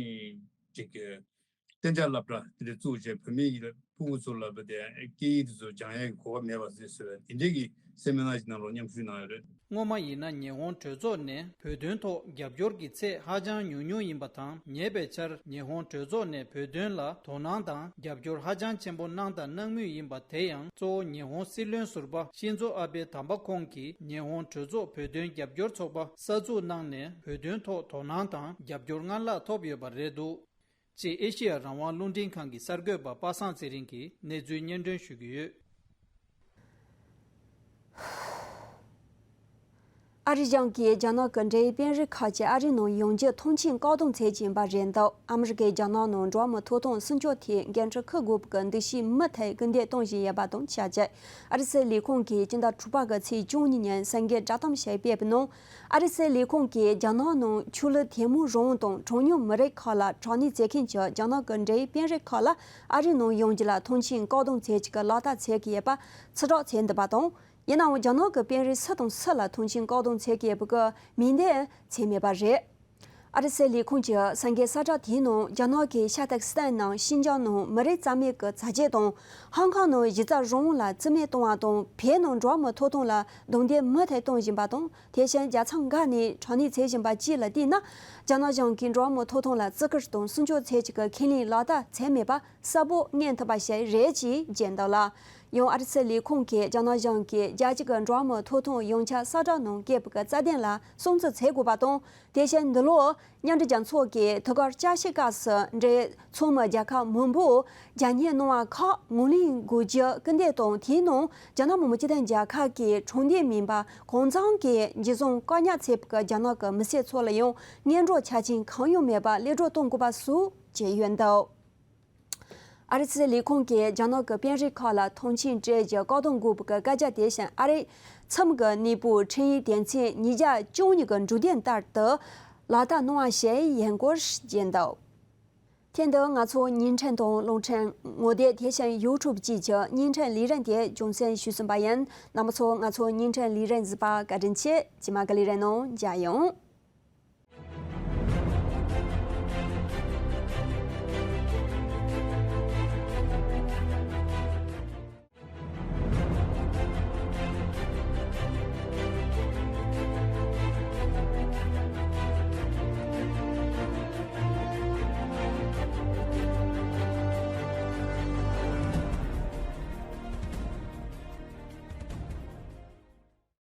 ཅིག་གཏན་འཇགས་སློབ་གྲྭ་དེ་འདྲ་བཙུགས་བྱས། བོད་མི་ཡི་ཕྲུ་གུ་ཚོ་ལ་བོད་དེ་སྐད་ཡིག་དེ་ཚོ་སྦྱང་ཡ་གི་གོ་སྐབས་མེད་པ་བཟོས་བཟོས་པའི་དེ་འདྲའི་གི་སེ་མི་ནར་ཅིག་ནང་ལོགས་མཉམ་ཞུགས་གནང་ཡོད་རེད། སྔོན་མ་ཡིན་ན་ཉི་ཧོང་གྲོས་ཚོགས་ནས་བོད་དོན་ཐོག་རྒྱབ་སྐྱོར་གྱི་ཚད་ཧ་ཅང་ཉུང་ཉུང་ཡིན་པ་དང་། ཉེ་བའི་ཆར་ཉི་ཧོང་གྲོས་ཚོགས་ནས་བོད་དོན་ལ་དོ་སྣང་དང་རྒྱབ་སྐྱོར་ཧ་ཅང་ཆེན་པོ་གནང་དང་གནང་མུས་ཡིན་པ། དེ་ཡང་གཙོ་བོ་ཉི་ཧོང་སྲིད་བློན་ཟུར་པ་ཤིན་ཛོ་ཨ་བྷེ་དམ་པ་ཁོང་གིས་ཉི་ཧོང་གྲོས་ཚོགས་བོད་དོན་རྒྱབ་སྐྱོར་ཚོགས་པ་གསར་འཛུགས་གནང་ནས་བོད་དོན་ཐོག་དོ་སྣང་དང་རྒྱབ་སྐྱོར་སྔར་ལྷག་ཐོབ་ཡོད་པ་རེད་འདུག་ཅེས་ཨེ་ཤེ་ཡ་རང་དབང་རླུང་འཕྲིན་ཁང་གི་གསར་འགོད་པ་པ་སངས་ཚེ་རིང་གིས་གནས་ཚུལ་སྙན་སྒྲོན་ཞུ་གི་ཡོད། ཨ་རི་གཞུང་གིས་རྒྱ་ནག་གི་འབྲེལ་ཡོད་དཔོན་རིགས་ཁག་ཅིག་ཨ་རིའི་ནང་ཡོང་རྒྱུ་མཐོང་ཆེན་བཀག་སྡོམ་བྱེད་ཀྱི་ཡིན་པ་རེད་འདུག་ཨ་མི་རི་ཀས་རྒྱ་ནག་ནང་འགྲོ་བ་མིའི་ཐོབ་ཐང་སྲུང་སྐྱོབ་ཐད་འགན་འཁྲི་འཁུར་དགོས་པའི་འདུ་ཤེས་མུ་མཐུད་སྐུལ་འདེད་གཏོང་བཞིན་ཡོད་པ་དང་ཆབས་ཅིག་ཨ་རི་སྲིད་ལས་ཁུངས་ཀྱིས་སྤྱི་ཟླ་དྲུག་པ་གི་ཚེས་བཅུ་གཉིས་ཉིན་གསར་འགོད་བསྒྲགས་གཏམ་ཞིག་སྤེལ་བའི་ནང་། ཨ་རི་སྲིད་ལས་ཁུངས་ཀྱིས་རྒྱ་ནག་ནང་ཆོས་ལུགས་དད་མོས་རང་དབང་དང་གྲངས་ཉུང་མི་རིགས་ཁག་ལ་དྲག་གནོན་བྱེད་མཁན་གྱི་རྒྱ་ནག་གི་འབྲེལ་ཡོད་དཔོན་རིགས་ཁག་ལ་ཨ་རིའི་ནང་ཡོང་རྒྱུ་ལ་མཐོང་ཆེན་བཀག་སྡོམ་བྱེད་རྒྱུ་གི་ལག་བསྟར་བྱེད་ཀྱི་ཡོད་པ་ཕྱིར་བསྒྲགས་བྱས་འདུག་པ་དང་། ཡིན་ནའང་རྒྱ་ནག་གི་དཔོན་རིགས་སུ་དང་སུ་ལ་མཐོང་ཆེན་བཀག་སྡོམ་བྱེད་ཀྱི་ཡོད་པ་གི་མིང་འདི་བྱས་མེད་པ་རེད། ཨ་རི་སྲིད་ལས་ཁུངས་ཀྱི་གསར་འགོད་གསལ་བསྒྲགས་དེའི་ནང་རྒྱ་ནག་གིས་ཤར་ཏུར་ཀི་སི་ཐན་ནང་ཤིན་ཅང་ནང་མི་རིགས་རྩ་མེད་ཀྱི་བྱ་སྤྱོད་དང་། ཧང་ཀང་ནང་གཞི་རྩའི་རང་དབང་ལ་བརྩི་མེད་གཏོང་བ་དང་། བོད་ནང་འགྲོ་བ་མིའི་ཐོབ་ཐང་ལ་རྡུང་རྡེག་མུ་མཐུད་གཏོང་བཞིན་པ་དང་། དེ་བཞིན་རྒྱལ་ཚང་འགའ་ནས་དྲག་གནོན་བྱེད་བཞིན་པ་བཅས་ལ་བལྟས་ན། རྒྱ་ནག་གཞུང་གིས་འགྲོ་བ་མིའི་ཐོབ་ཐང་ལ་བརྩི་བཀུར་དང་སྲུང་སྐྱོབ་བྱེད་ཀྱི་ཁས་ལེན་ལག་བསྟར་བྱས་མེད་པ་གསལ་པོ་མངོན་ཐུབ་པ་ཞིག་རེད་ཅེས་བརྗོད་འདུག་ལ། ཡང་ཨ་རི་སི་ལས་ཁུངས་ཀྱིས་རྒྱ་ནག་གཞུང་གིས་རྒྱལ་སྤྱི་གི་འགྲོ་བ་མིའི་ཐོབ་ཐང་ཡོངས་ཁྱབ་གསལ་བསྒྲགས་ནང་བཀོད་པའི་རྩ་དོན་ལ་སྲུང་བརྩི་བྱེད་དགོས་པ་དང་། དེ་བཞིན་འདི་ལོ་མཉམ་འབྲེལ་རྒྱལ་ཚོགས་ཀྱི་ཐུགས་ཁུར་བསྐྱར་ཞིབ་སྐབས་སུ་འབྲེལ་ཚོགས་མི་རྒྱལ་ཁབ་མང་པོས་རྒྱ་སྙན་གནང་བ་ཁག་ངོས་ལེན་དགོས་རྒྱུ་སྐུལ་འདེད་དང་། དེའི་ནང་རྒྱ་ནག་མི་དམངས་སྤྱི་མཐུན་རྒྱལ་ཁབ་ཀྱི་དྲང་བདེན་མིན་པ་གང་འཚམ་གྱི་འཇུ་བཟུང་བཀག་ཉར་བྱས་པའི་རྒྱ་ནག་གི་མི་སེར་ཚོ་ལ་ཡང་སྔོན་འགྲོ་ཆ་རྐྱེན་གང་ཡང་མེད་པར་གློད་གྲོལ་གཏོང་དགོས་པ་སོགས་བཅས་ཡོད་འདུག་ཨ་རི་སི་ལས་ཁུངས་ཀྱིས་རྒྱ་ནག་གི་དཔོན་རིགས་ཁག་ལ་མཐོང་ཆེན་སྤྲད་རྒྱུ་བཀག་སྡོམ་དགོས་པའི་སྐད་ཆ་དེ་བཞིན་ཨ་རིའི་ཁྲིམས་ཀྱི་གནས་སྤོའི་ཁྲིམས་ཡིག་དོན་ཚན་ཉིས་བརྒྱ་བཅུ་གཉིས་ཀྱི་འབྲུ་དོན་ལྟར་དུ་ལག་བསྟར་གནང་བ་ཞིག་ཡིན་སྐོར་བརྗོད་འདུག་དེ་འདི་ང་ཚོ་བརྙན་འཕྲིན་དང་རླུང་འཕྲིན་ངོ་དེབ་དེ་བཞིན་ཡུ་ཊུབ་བཅས་ཀྱི་བརྙན་འཕྲིན་ལས་རིམ་དེ་རྒྱང་སྲིང་ཞུས་ཟིན་པ་ཡིན། རྣམ་པ་ཚོ་ང་ཚོ་བརྙན་འཕྲིན་ལས་རིམ་གཟིགས་པར་བཀའ་དྲིན་ཆེ། རྗེས་མ་གི་ལས་རིམ་ནང་མཇལ་ཡོང་།